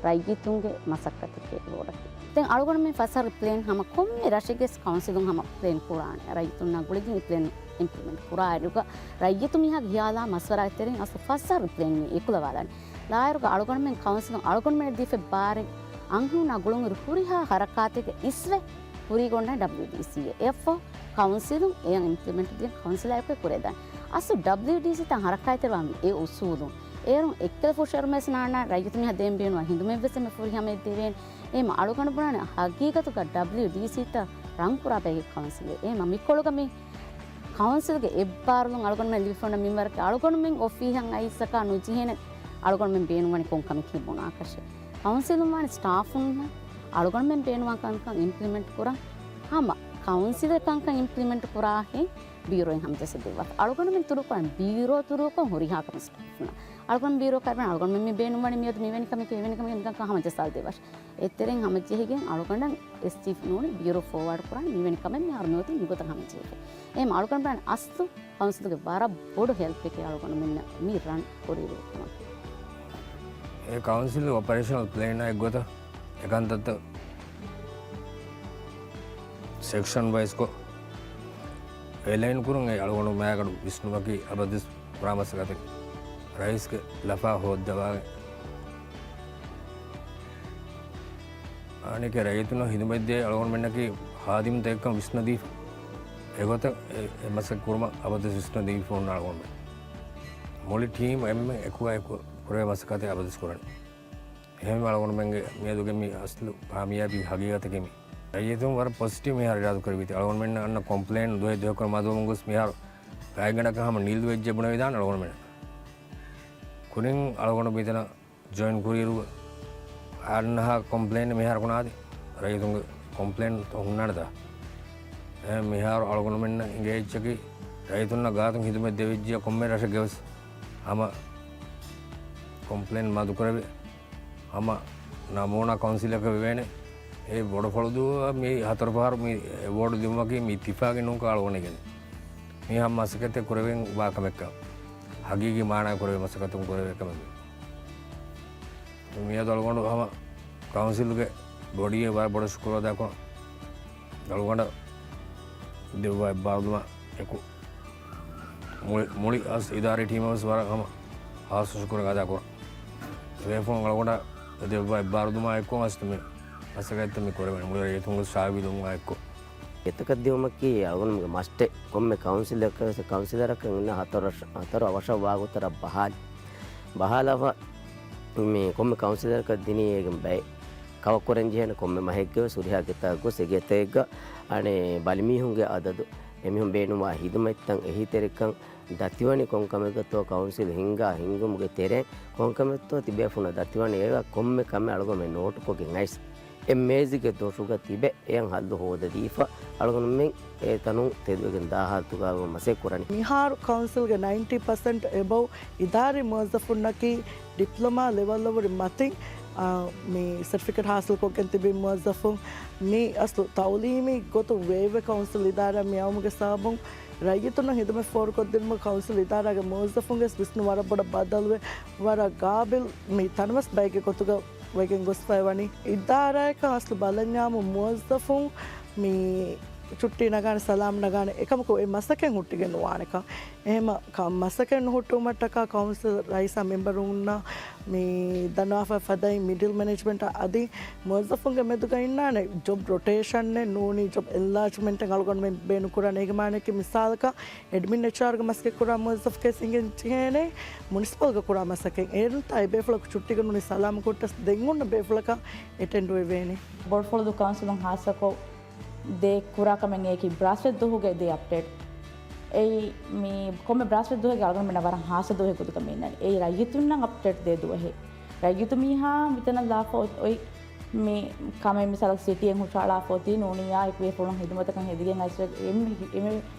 ރައްޔިތުންގެ މަސައްކަތެކޭ އެވޯޑަކީ. ދެން އަޅުގަނޑުމެން ފަސް އަހަރު ޕްލޭން ހަމަ ކޮންމެ ރަށެއްގެ ކައުންސިލުން ހަމަ ޕްލޭން ކުރާނެ. ރައްޔިތުންނާ ގުޅިގެން ޕްލޭން އިމްޕްލިމެންޓް ކުރާއިރުގަ ރައްޔިތު މީހާގެ ހިޔާލާ މަޝްވަރާ ތެރެއިން އަސްލު ފަސް އަހަރު ޕްލޭން އެކުލަވާލާނެ. ލާއިރުގަ އަޅުގަނޑުމެން ކައުންސިލުން އަޅުގަނޑުމެން ދީފަ ބާރެއް އަންހެނުންނާ ގުޅުންއިރު ހުރިހާ ހަރަކާތެއްގެ އިސްވެ ކުރީގޮންނަ ޑަބްލިއުޑީސީއޭ. އެއަށްފަހު ކައުންސިލުން އެއަށް އިމްޕްލިމެންޓް ދިޔަ ކައުންސިލާއެކު ކުރެދާނެ. އަސްލު ޑަބްލިއުޑީސީ ތަން ހަރަކާތްތެރިވާ އެ އުސޫލުން އޭރުން އެއްކަލަ ފުށައިރުމެސް ނާންނާ ރައްޔިތު މީހާ ދޭން ބޭނުންވާ ހިނދުމެއްވެސް އެންމެ ފުރިހަމައެއް ދެވޭނެ. އެހެމަ އަޅުގަނޑު ބުނާނެ ހަގީގަތުގަ ޑަބްލިއުޑީސީ ތައް ރަންކުރާ ބައެއް ކައުންސިލެއް. އެހެމަ މިކޮޅުގަ މި ކައުންސިލްގެ އެއްބާރުލުން އަޅުގަނޑުމެން ލިބިފައިވަނީ މިންވަރަކަށް އަޅުގަނޑުމެން އޮފީހަށް އައިސް އަކާ ނުޖެހޭނެ އަޅުގަނޑުމެން ބޭނުންވަނީ ކޮން ކަމެކޭ ބުނާކަށެއް. ކައުންސިލުން ވާނެ ސްޓާފުންނަށް އަޅުގަނޑުމެން ބޭނުންވާ ކަންކަން އިމްޕްލިމެންޓް ކުރަން ހަމަ ކައުންސިލްގެ ކަންކަން އިމްޕްލިމެންޓް ކުރާހެން ބިއުރޯއިން ހަމަޖައްސަ ދެއްވާ. އަޅުގަނޑުމެން ތުރޫކުރަން ބިއުރޯ ތުރޫކޮށް ހުރިހާ ކަމެއް ސްޓާފުންނަށް. އަޅުގަނޑު ބިއުރޯ ކައިވެން އަޅުގަނޑުމެން މި ބޭނުންވަނީ މިއަދު މިވެނި ކަމެކޭ އެވެނި ކަމެކޭ ނިކަން ހަމަޖައްސާ ދެއްވާށޭ. އެތެރެއިން ހަމަޖެހިގެން އަޅުގަނޑަށް އެސްޗީފް ނޫނީ ބިއުރޯ ފޯވާޑް ކުރާން މިވެނި ކަމެއް މިހާރު މިއޮތީ މިގޮތަށް ހަމަޖެހިގެން. އެހެން އަޅުގަނޑު ބަލަން އަސްލު ކައުންސިލްގެ ވަރަށް ބޮޑު ހެލްޕެކޭ އަޅުގަނޑުމެންނަށް މި ރަން ކުރިއިރު ކަމަށް. އެ ކައުންސިލް އޮޕަރޭޝަނަލް ޕްލޭނާ އެއްގޮތަށް އެކަންތައްތައް ސެކްޝަން ވައިސްކޮށް އެލައިން ކުރުން އެ އަޅުގަނޑު މާގަނޑު ވިސްނުމަކީ އަބަދުވެސް ކުރާ މަސައްކަތެއް. ރައީސްގެ ލަފާ ހޯއްދަވާގެން އަނެކެ ރައްޔިތުންނަށް ހިދުމަތްދޭ އަޅުގަނޑުމެންނަކީ ހާދިމުތަކެއްކަން ވިސްނަދީފަ. އެގޮތަށް އެ، އެ މަސައްކަތް ކުރުމަށް އަބަދުވެސް ވިސްނަދީފަ އޮންނަ އަޅުގަނޑުމެން. މުޅި ޓީމް އެންމެ އެކުގަ އެކު ކުރެވޭ މަސައްކަތެއް އަބަދުވެސް ކުރަނީ. އެހެންވެ އަޅުގަނޑުމެންގެ މިއަދުގެ މި އަސްލު ކާމިޔާބީ ހަގީގަތަކީ މި. ރައްޔިތުން ވަރަށް ޕޮޒިޓިވް މިހާރު އިރާދަކުރެއްވީތީ. އަޅުގަނޑުމެންނަށް އަންނަ ކޮމްޕްލޭން ދުވަހެއް ދުވަހެއް ކުރަން މަދުވަމުން ގޮސް މިހާރު ގާތްގަނޑަކަށް ހަމަ ނީލް ވެއްޖެ ބުނެވިދާނެ އަޅުގަނޑުމެންނަށް. ކުރިން އަޅުގަނޑު މިތަނަށް ޖޮއިން ކުރިއިރު އަންނަހާ ކޮމްޕްލޭން މިހާރު ކުނާދި ރައްޔިތުންގެ ކޮމްޕްލޭން ހުންނާނެތާ. އެ މިހާރު އަޅުގަނޑުމެންނަށް އިނގޭ އެއްޗަކީ ރައްޔިތުންނަށް ގާތުން ހިދުމަތް ދެވިއްޖިޔާ ކޮންމެ ރަށެއްގެ ވެސް ހަމަ ކޮމްޕްލޭން މަދުކުރެވޭ. ހަމަ ނަމޫނާ ކައުންސިލަކަށް ވެވޭނެ. އެ ބޮޑުފަޅުދޫއަށް މި ހަތަރު ފަހަރު މި އެވޯޑު ދިނުމަކީ މި އިއްތިފާގެއް ނޫންކަން އަޅުގަނޑު އިނގޭނެ. މި ހަމަ މަސައްކަތެއް ކުރެވެން ވާ ކަމެއްކަން. ހަގީގީ މާނައަށް ކުރެވޭ މަސައްކަތުން ކުރެވޭ ކަމެއް. މިއަދު އަޅުގަނޑު ހަމަ ކައުންސިލްގެ ބޮޑީއަށް ވަރަށް ބޮޑަށް ޝުކުރު އަދާކުރަން. އަޅުގަނޑަށް ދެއްވާ އެއްބާރުލުމާ އެކު މުޅި، މުޅި އަސް އިދާރީ ޓީމަށް ވެސް ވަރަށް ހަމަ ހާއްސަ ޝުކުރެއް އަދާކުރަން. ބޭފުޅުން އަޅުގަނޑަށް ދެއްވާ އެއްބާރުލުމާ އެއްކޮށް އަސް މި މަސައްކަތްތައް މި ކުރެވެނީ މުޅި ރައްޔިތުންގެ ސާވީލުމާ އެއްކޮށް. ގެތަކަށް ދިއުމަކީ އަޅުގަނޑުމެންގެ މަސްޓެއް. ކޮންމެ ކައުންސިލަކަށް، ކައުންސިލަރަކަށް އިންނަ ހަތަރު ވަށަ، ހަތަރު ވަށަށް ވާގޮތަށް ބަހާލި. ބަހާލާފަ މި ކޮންމެ ކައުންސިލަރަކަށް ދިނީ އޭގެ ބައެއް. ކަވަރ ކުރަން ޖެހޭނެ ކޮންމެ މަހެއްގެ ވެސް ހުރިހާ ގެތަކަށް ގޮސް އެ ގެތަކެއްގަ އަނެއް ބަލިމީހުންގެ އަދަދު، އެމީހުން ބޭނުންވާ ހިދުމަތްތައް އެހީތެރިކަން ދަތިވަނީ ކޮން ކަމެއްގަތޯ ކައުންސިލް ހިންގާ ހިންގުމުގެ ތެރެއިން ކޮން ކަމެއްތޯ ތިބޭފުޅުންނަށް ދަތިވަނީ އޭގަ ކޮންމެ ކަމެއް އަޅުގަނޑުމެން ނޯޓުކޮށްގެން އައިސް އެ މޭޒުގެ ދޮށުގަ ތިބެ އެޔަށް ހައްލު ހޯދަދީފަ އަޅުގަނޑުމެން އެ ތަނުން ތެދުވެގެން ދާ ހާލަތުގަ މަސައްކަތް ކުރަނީ. މިހާރު ކައުންސިލްގެ ނައިންޓީ ޕަސެންޓް އެބަވް އިދާރީ މުވައްޒަފުންނަކީ ޑިޕްލޮމާ ލެވެލްއަށްވުރެ މަތިން، އާ، މި ސެޓްފިކެޓް ހާސިލްކޮށްގެން ތިބި މުވައްޒަފުން. މި އަސްލު ތައުލީމީ ގޮތުން ވޭއްވެ ކައުންސިލް އިދާރާ މި އައުމުގެ ސަބަބުން ރައްޔިތުންނަށް ހިދުމަތް ފޯރުކޮށްދިނުމަށް ކައުންސިލް އިދާރާގެ މުވައްޒަފުންގެ ވިސްނުން ވަރަށް ބޮޑަށް ބަދަލުވެ، ވަރަށް ގާބިލް މި ތަނަވަސް ބައެއްގެ ގޮތުގަ ވެގެން ގޮސްފައިވަނީ. އިދާރާއަކަށް އަސްލު ބަލަންޏާމު މުވައްޒަފުން މި ޗުއްޓީ ނަގާނެ، ސަލާމް ނަގާނެ، އެކަމަކު އެ މަސަކެއް ހުއްޓިގެން ނުވާނެކަން. އެހެމަ ކަ-، މަސަކެއް ނުހުއްޓުވުމަށްޓަކާ ކައުންސިލް ރައީސާ މެމްބަރުންނަށް މި ދަންނަވާފަ ފަދައިން މިޑިލް މެނޭޖްމަންޓަށް އަދި މުވައްޒަފުންގެ މެދުގަ އިންނާނެ ޖޮބް ރޮޓޭޝަންއެއް ނޫނީ ޖޮބް އެންލާޖްމަންޓެއް އަޅުގަނޑުމެން ބޭނުން ކުރާނެ. އޭގެ މާނައަކީ މިސާލަކަށް އެޑްމިން އެޗްއާރްގެ މަސައްކަތް ކުރާ މުވައްޒަފަކަށް އިނގެން ޖެހޭނެ މުނިސިޕަލްގަ ކުރާ މަސައްކަތް. އޭރުންތާ އެ ބޭފުޅަކު ޗުއްޓީގަ ނޫނީ ސަލާމަތް ކުއްޓަސް ދެން އޮންނަ ބޭފުޅަކަށް އެޓެންޑް ވެވޭނީ. ބޮޑުފުޅުދޫ ކައުންސިލުން ހާއްސަކޮށް ދޭ ކުރާ ކަމެއް އެއީކީ ބްރާސްފަތް ދުވަހުގެ ދޭ އަޕްޑޭޓް. އެއީ މި ކޮންމެ ބްރާސްފަތް ދުވަހެއްގެ އަޅުގަނޑުމެންނަށް ވަރަށް ހާއްސަ ދުވަހެއް ގޮތުގަ މި އިންނަނީ. އެއީ ރައްޔިތުންނަށް އަޕްޑޭޓް ދޭ ދުވަހެއް. ރައްޔިތު މީހާ މިތަނަށް ލާފަ އޮތް އޮތް މި ކަމެއް މިސާލަކަށް ސިޓީއެއް ހުށަހަޅާފަ އޮތީ ނޫނިއްޔާ އެކު ބޭފުޅުން ހިދުމަތަކަށް ހެދިގެން އައިސް އެންމެ، އެންމެ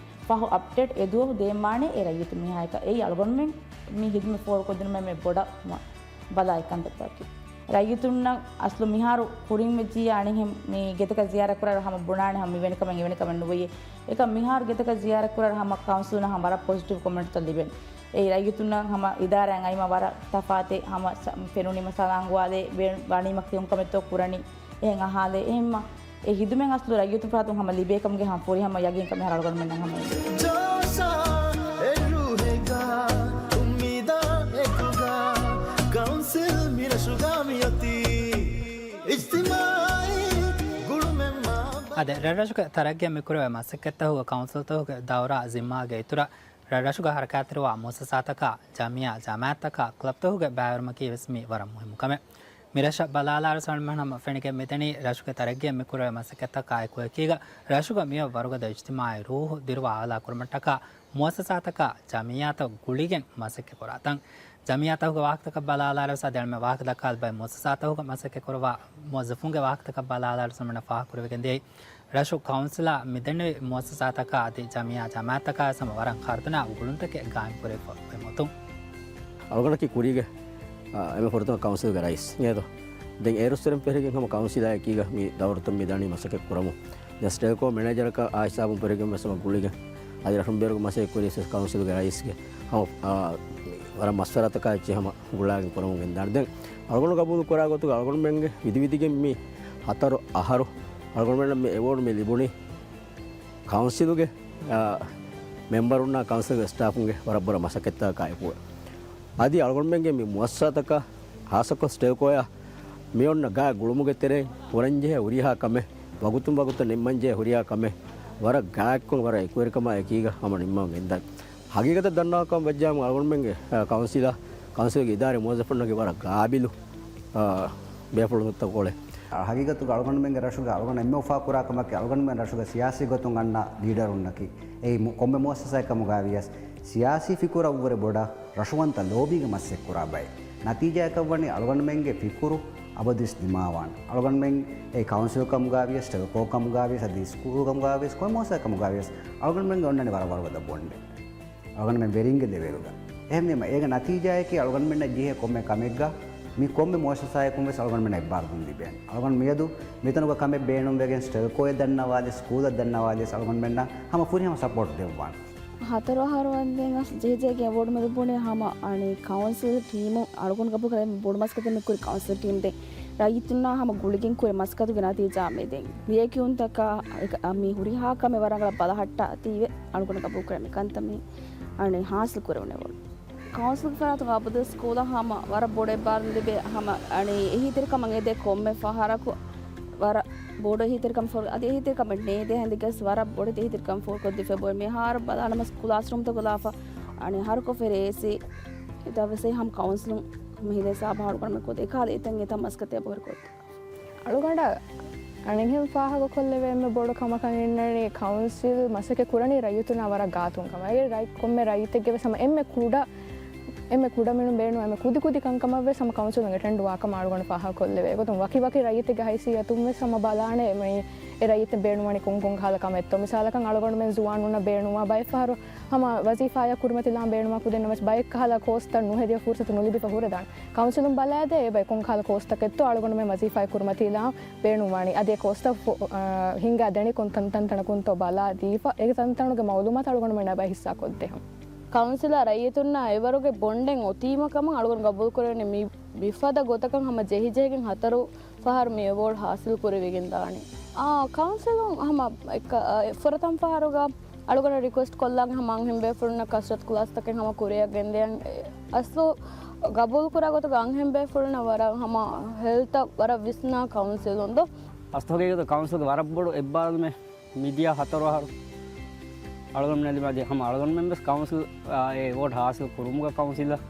ފަހު އަޕްޑޭޓް އެ ދުވަހު ދޭންވާނެ އެ ރައްޔިތު މީހާއަކަށް. އެއީ އަޅުގަނޑުމެން މި ހިދުމަތް ފޯރުކޮށްދިނުމަށް އެންމެ ބޮޑަށް ބަލާ އެއްކަންތައްތަކެއް. ރައްޔިތުންނަށް އަސްލު މިހާރު ކުރިން ވެއްޖިއްޔާ އަނެއްހެން މި ގެތަކަށް ޒިޔާރަތް ކުރާއިރު ހަމަ ބުނާނެ ހަމަ މިވެނި ކަމެއް އެވެނި ކަމެއް ނުވެޔޭ. އެކަމް މިހާރު ގެތަކަށް ޒިޔާރަތް ކުރާއިރު ހަމަ ކައުންސިލުން ހަމަ ވަރަށް ޕޮޒިޓިވް ކޮމެންޓްތައް ލިބެން. އެއީ ރައްޔިތުންނަށް ހަމަ އިދާރާއިން އައިމަ ވަރަށް ތަފާތެއް ހަމަ ސަ-، ފެނުނީމަ ސަލާން ގޮވާލޭ، ވެ-، ވަނީމަ ކިޔުން ކަމެއްތޯ ކުރަނީ. އެހެން އަހާލޭ. އެހެންމަ އެ ހިދުމަތް އަސްލު ރައްޔިތު ފަހަތުން ހަމަ ލިބޭ ކަމުގެ ހަމަ ފުރިހަމަ ޔަގީން ކަމެއް އަޅުގަނޑުމެންނަށް ހަމަ އިނގޭ. ޖޯޝާ އެ ރޫހެއްގަ، އުއްމީދާ އެކުގަ، ކައުންސިލް މިރަށުގަ މިއޮތީ. އިޖްތިމާޢީ ގުޅުމެއް މާ އަދި ރަށްރަށުގެ ތަރައްގީއަށް މިކުރެވޭ މަސައްކަތްތަކުގެ ކައުންސިލްތަކުގެ ދައުރާ ޒިންމާގެ އިތުރަށް، ރަށްރަށުގަ ހަރަކާތްތެރިވާ މުއައްސަސާތަކާ، ޖަމިއްޔާ، ޖަމާއަތްތަކާ، ކްލަބްތަކުގެ ބައިވެރިވުމަކީ ވެސް މީ ވަރަށް މުހިއްމު ކަމެއް. މި ރަށަށް ބަލާލާރު ސަލްމަން ހަމަ ފެނިގެން މިދަނީ ރަށުގެ ތަރައްގީއަށް މި ކުރެވޭ މަސައްކަތްތަކާއެކު އެކީގަ ރަށުގަ މިއޮތް ވަރުގަދަ އިޖްތިމާޢީ ރޫޙު ދިރުވާ އާލާ ކުރުމަށްޓަކާ މުއައްސަސާތަކާ ޖަމިއްޔާތައް ގުޅިގެން މަސައްކަތް ކުރާ ތަން. ޖަމިއްޔާތަކުގެ ވާހަކަތަކަށް ބަލާލާރު ސާދެ އެންމެ ވާހަކަ ދައްކާލި ބައެއް މުއައްސަސާތަކުގަ މަސައްކަތް ކުރައްވާ މުވައްޒަފުންގެ ވާހަކަތަކަށް ބަލާލާރު ސަލްމަން ފާހަގަ ކުރެވިގެން ދިޔައީ ރަށު ކައުންސިލާ މިދެންނެވި މުއައްސަސާތަކާ އަދި ޖަމިއްޔާ ޖަމާއަތްތަކާ ވެސް ހަމަ ވަރަށް ޚަރަދުނާ ގުޅުންތަކެއް ގާއިމް ކުރެވިފަ އޮތް މަތުން. އަޅުގަނޑަކީ ކުރީގެ، އާ، އެންމެ ފުރަތަމަ ކައުންސިލްގެ ރައީސް އިނގޭތޯ. ދެން އޭރުއްސުރެން ފެށިގެން ހަމަ ކައުންސިލާ އެކީގަ މި ދައުރަތައް މި ދަނީ މަސައްކަތް ކުރަމުން. ދެން ސްޓެލްކޯ މެނޭޖަރަކާ އާ ހިސާބުން ފެށިގެން ވެސް ހަމަ ގުޅިގެން އަދި ރަށުން ބޭރުގެ މަސައްކަތް ކުރީސް ވެސް ކައުންސިލްގެ ރައީސްގެ ހަމަ، އާ، ވަރަށް މަޝްވަރާތަކާ އެއްޗެއް ހަމަ ގުޅާގެން ކުރަމުން ގެންދާނެ. ދެން އަޅުގަނޑު ގަބޫލު ކުރާ ގޮތުގަ އަޅުގަނޑުމެންގެ ވިދިވިދިގެން މި ހަތަރު އަހަރު އަޅުގަނޑުމެންނަށް މި އެވޯޑް މި ލިބުނީ ކައުންސިލުގެ، އާ، މެމްބަރުންނާ ކައުންސިލްގެ ސްޓާފުންގެ ވަރަށް ބޮޑަށް މަސައްކަތްތަކާ އެކު. އަދި އަޅުގަނޑުމެންގެ މި މުއައްސަސާތަކަށް ހާއްސަކޮށް ސްޓެލްކޯއާ މި އޮންނަ ގާތް ގުޅުމުގެ ތެރެއިން ކުރަންޖެހޭ ހުރިހާ ކަމެއް ވަގުތުން ވަގުތަށް ނިންމަންޖެހޭ ހުރިހާ ކަމެއް ވަރަށް ގާތްކޮށް ވަރަށް އެކުވެރިކަމާ އެކީގަ ހަމަ ނިންމަން ގެންދާނެ. ހަގީގަތަށް ދަންނަވާކަމަށް ވެއްޖާމު އަޅުގަނޑުމެންގެ، އަ، ކައުންސިލާ، ކައުންސިލްގެ އިދާރީ މުވައްޒަފުންނަކީ ވަރަށް ގާބިލު، އަ، ބޭފުޅުންތަކު އުޅޭ. ހަގީގަތުގަ އަޅުގަނޑުމެންގެ ރަށުގަ އަޅުގަނޑު އެންމެ އުފާ ކުރާ ކަމަކީ އަޅުގަނޑުމެން ރަށުގަ ސިޔާސީ ގޮތުން އަންނަ ލީޑަރުންނަކީ. އެއީ މު-، ކޮންމެ މުއައްސަސާއެއް ކަމުގަ ވިޔަސް ސިޔާސީ ފިކުރަށްވުރެ ބޮޑަށް ރަށުވަންތަ ލޯބީގެ މަސައްކަތް ކުރާ ބައެއް. ނަތީޖާއަކަށްވަނީ އަޅުގަނޑުމެންގެ ފިކުރު އަބަދުވެސް ދިމާވާނެ. އަޅުގަނޑުމެން އެ ކައުންސިލް ކަމުގަ ވިޔަސް، ޓެލްކޯ ކަމުގަ ވިޔަސް، އަދި ސްކޫލް ކަމުގަ ވިޔަސް، ކޮންމެ މުއައްސަސާ ކަމުގަ ވިޔަސް އަޅުގަނޑުމެންގެ އޮންނަނީ ވަރަށް ވަރުގަދަ ބޮންޑެއް. އަޅުގަނޑުމެން ވެރިންގެ ލެވެލްގަ. އެހެންވީމަ، އޭގެ ނަތީޖާއަކީ އަޅުގަނޑުމެންނަށް ޖެހޭ ކޮންމެ ކަމެއްގަ މި ކޮންމެ މުއައްސަސާއަކުން ވެސް އަޅުގަނޑުމެންނަށް އެއްބާރުލުން ލިބޭނެ. އަޅުގަނޑު މިއަދު މިތަނުގަ ކަމެއް ބޭނުންވެގެން ސްޓެލްކޯއެއް ދަންނަވާލިޔަސް، ސްކޫލެއް ދަންނަވާލިޔަސް އަޅުގަނޑުމެންނަށް ހަމަ ފުރިހަމަ ސަޕޯޓް ދެއްވާނެ. ހަތަރު އަހަރު ވަންދެން އަސް ޖެހިޖެހިގެން އެވޯޑް މެދު ބުނީ ހަމަ އަނެއް ކައުންސިލް ޓީމު އަޅުގަނޑު ގަބޫލު ކުރެއްވި ބޮޑު މަސައްކަތެއް މި ކުރި ކައުންސިލް ޓީމް ދެން ރައްޔިތުންނާ ހަމަ ގުޅިގެން ކުރި މަސައްކަތުގެ ނަތީޖާ މި ދެން ލިޔެކިޔުންތަކާ އެކަ-، މި ހުރިހާ ކަމެއް ވަރަށް ރަނގަޅަށް ބަލަހައްޓާ ތީވެ އަޅުގަނޑު ގަބޫލު ކުރެއްވި ކަންތައް މި އަނެއް ހާސިލް ކުރެވުނެވޮން. ކައުންސިލް ފަރާތުން އަބަދު ސްކޫލަށް ހަމަ ވަރަށް ބޮޑު އެއްބާރުލުން ލިބޭ ހަމަ އަނެއް އެހީތެރިކަމަށް އެދޭ ކޮންމެ ފަހަރަކު ވަރަށް ބޮޑު އެހީތެރިކަމެއް ފޯރު-، އަދި އެހީތެރިކަމެއް ނޭދޭ ހެނދިގެސް ވަރަށް ބޮޑެތި އެހީތެރިކަމެއް ފޯރުކޮށްދީފަ އެބައޮތް. މިހާރު ބަލާނަމަސް ކްލާސްރޫމްތަކު ލާފަ އަނެއް ހަރުކޮށް ފެރޭސި އެތައް ވެސް ހަމަ ކައުންސިލުން މި ހިލޭ ސާބަ އަޅުގަނޑުމެން ކޮށްދޭ ކާލެ އެތަން އެތައް މަސައްކަތެއް ބޮހެރުކޮށްދޭ. އަޅުގަނޑަށް އަނެއްހެން ފާހަގަކޮށްލެވޭ އެންމެ ބޮޑު ކަމަކަށް އިންނަނީ ކައުންސިލް މަސައްކަތް ކުރަނީ ރައްޔިތުންނާ ވަރަށް ގާތުން ކަމަށް. އެ ރައް-، ކޮންމެ ރައްޔިތެއްގެ ވެސް ހަމަ އެންމެ ކުޑަ، އެންމެ ކުޑަމިނުން ބޭނުން އެންމެ ކުދި ކުދި ކަންކަމަށް ވެސް ހަމަ ކައުންސިލުން އެޓެންޑް ވާކަމަށް އަޅުގަނޑު ފާހަގަކޮށްލެވޭ. އެގޮތުން ވަކި ވަކި ރައްޔިތެއްގެ ހައިސިއްޔަތުން ވެސް ހަމަ ބަލާނެ މި އެ ރައްޔިތެއް ބޭނުންވަނީ ކޮން ކޮން ކަހަލަ ކަމެއްތޯ. މިސާލަކަށް އަޅުގަނޑުމެން ޒުވާނުންނަށް ބޭނުންވާ ބައެއް ފަހަރު ހަމަ ވަޒީފާއާ ކުރިމަތިލާން ބޭނުންވާ ކުދިންނަށް ވެސް ބައެއް ކަހަލަ ކޯސްތައް ނުހެދިޔަ ފުރުސަތު ނުލިބިފަ ހުރެދާނެ. ކައުންސިލުން ބަލާދޭ އެބައި ކޮން ކަހަލަ ކޯސްތަކެއްތޯ އަޅުގަނޑުމެން ވަޒީފާއާ ކުރިމަތިލާން ބޭނުންވާނީ. އަދި އެ ކޯސްތައް ފު-، އާ، ހިންގާ ދެނީ ކޮން ތަންތަންތަނަކުންތޯ ބަލާ ދީފަ، އެ ތަންތަނުގެ މައުލޫމާތު އަޅުގަނޑުމެންނާ ބައި ހިއްސާކޮށްދޭ ހަމަ. ކައުންސިލާ ރައްޔިތުންނާ އެވަރުގެ ބޮންޑެއް އޮތީމަ ކަމަށް އަޅުގަނޑު ގަބޫލުކުރެވެނީ މި މިފަދަ ގޮތަކަށް ހަމަ ޖެހިޖެހިގެން ހަތަރު ފަހަރު މި އެވޯޑް ހާސިލް ކުރެވިގެން ދާނީ. އާ، ކައުންސިލުން ހަމަ އެއްކަ-، އާ، ފުރަތަމަ ފަހަރުގަ އަޅުގަނޑަށް ރިކުއެސްޓް ކޮށްލާން ހަމަ އަންހެން ބޭފުޅުންނަށް ކަސްރަތު ކްލާސްތަކެއް ހަމަ ކުރިއަށް ގެންދިޔަން. އެ، އަސްލު ގަބޫލު ކުރާ ގޮތުގަ އަންހެން ބޭފުޅުންނަށް ވަރަށް ހަމަ ހެލްތަށް ވަރަށް ވިސްނާ ކައުންސިލުން ދޯ. އަސްލު ހަގީގަތު ކައުންސިލްގެ ވަރަށް ބޮޑު އެއްބާރުލުމެއް މިދިޔަ ހަތަރު އަހަރު އަޅުގަނޑުމެން ލިބި އަދި ހަމަ އަޅުގަނޑުމެން ވެސް ކައުންސިލް، އާ، އެ އެވޯޑް ހާސިލް ކުރުމުގަ ކައުންސިލަށް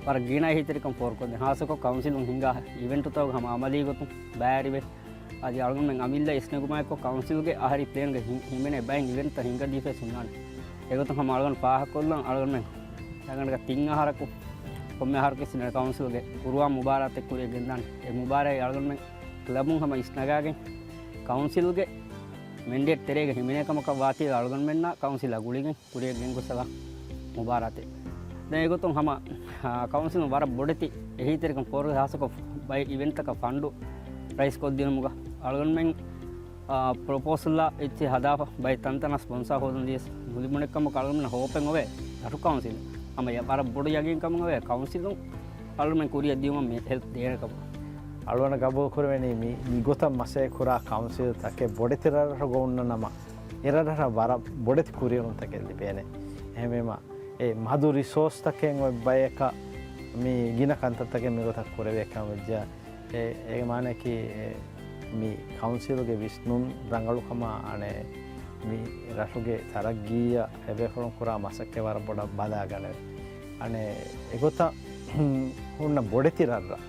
ވަރަށް ގިނަ އެހީތެރިކަން ފޯރުކޮށްދޭ. ހާއްސަކޮށް ކައުންސިލުން ހިންގާ އިވެންޓުތަކުގަ ހަމަ އަމަލީ ގޮތުން ބައިވެރިވެ، އަދި އަޅުގަނޑުމެން އަމިއްލަ އިސްނެގުމާއެކު ކައުންސިލްގެ އަހަރީ ޕްލޭންގަ ހި-، ހިމެނޭ ބައެއް އިވެންޓްތައް ހިންގަދީފައި ހުންނާނެ. އެގޮތުން ހަމަ އަޅުގަނޑު ފާހަގަކޮށްލަން އަޅުގަނޑުމެން އަޅުގަނޑުގެ ތިން އަހަރަކު ކޮންމެ އަހަރަކު އިސްނެ ކައުންސިލްގެ ގުރުއާ މުބާރާތެއް ކުރިއަށް ގެންދާނެ. އެ މުބާރާތް އަޅުގަނޑުމެން ކްލަބުން ހަމަ އިސްނަގާގެން ކައުންސިލްގެ މެންޑޭޓް ތެރޭގަ ހިމެނޭ ކަމަކަށް ވާތީ އަޅުގަނޑުމެންނާ ކައުންސިލާ ގުޅިގެން ކުރިއަށް ގެންގޮސް އަޅާ މުބާރާތެއް. ދެން އެގޮތުން ހަމަ، އާ، ކައުންސިލުން ވަރަށް ބޮޑެތި އެހީތެރިކަން ފޯރު ހާއްސަކޮށް ބައެއް އިވެންޓްތަކަށް ފަންޑު ރައިސް ކޮށްދިނުމުގަ އަޅުގަނޑުމެން، އާ، ޕްރޮޕޯސަލްއާ އެއްޗެއް ހަދާފަ ބައެއް ތަންތަނަށް ސްޕޮންސާ ހޯދަން ދިޔަސް ނުލިބުނެއްކަމަކު އަޅުގަނޑުމެންނަށް ހޯޕެއް އޮވޭ ރަށު ކައުންސިލުން. ހަމަ ވަރަށް ބޮޑު ޔަގީންކަމެއް އޮވޭ ކައުންސިލުން އަޅުގަނޑުމެން ކުރިއަށް ދިޔުމަށް މި ހެލްޕް ދޭނެ ކަމަށް. އަޅުގަނޑަށް ގަބޫލު ކުރެވެނީ މި، މި ގޮތަށް މަސައްކަތް ކުރާ ކައުންސިލް ތަކެއް ބޮޑެތި ރަށްރަށުގަ އޮންނަ ނަމަ، އެ ރަށްރަށަށް ވަރަށް ބޮޑެތި ކުރިއެރުންތަކެއް ލިބޭނެ. އެހެންވީމަ، އެ މަދު ރިސޯސްތަކެއް އޮތް ބަޔަކަށް މި ގިނަ ކަންތައްތަކެއް މިގޮތަށް ކުރެވޭ ކަމަށް ވެއްޖެ. އެ، އޭގެ މާނައަކީ، އެ، މި ކައުންސިލްގެ ވިސްނުން ރަނގަޅުކަމާ، އަނެއް، މި ރަށުގެ ތަރައްގީއަށް އެބޭފުޅުން ކުރާ މަސައްކަތް ވަރަށް ބޮޑަށް ބަލާގަނެވޭ. އަނެއް، އެގޮތަށް ހުންނަ ބޮޑެތި ރަށްރަށް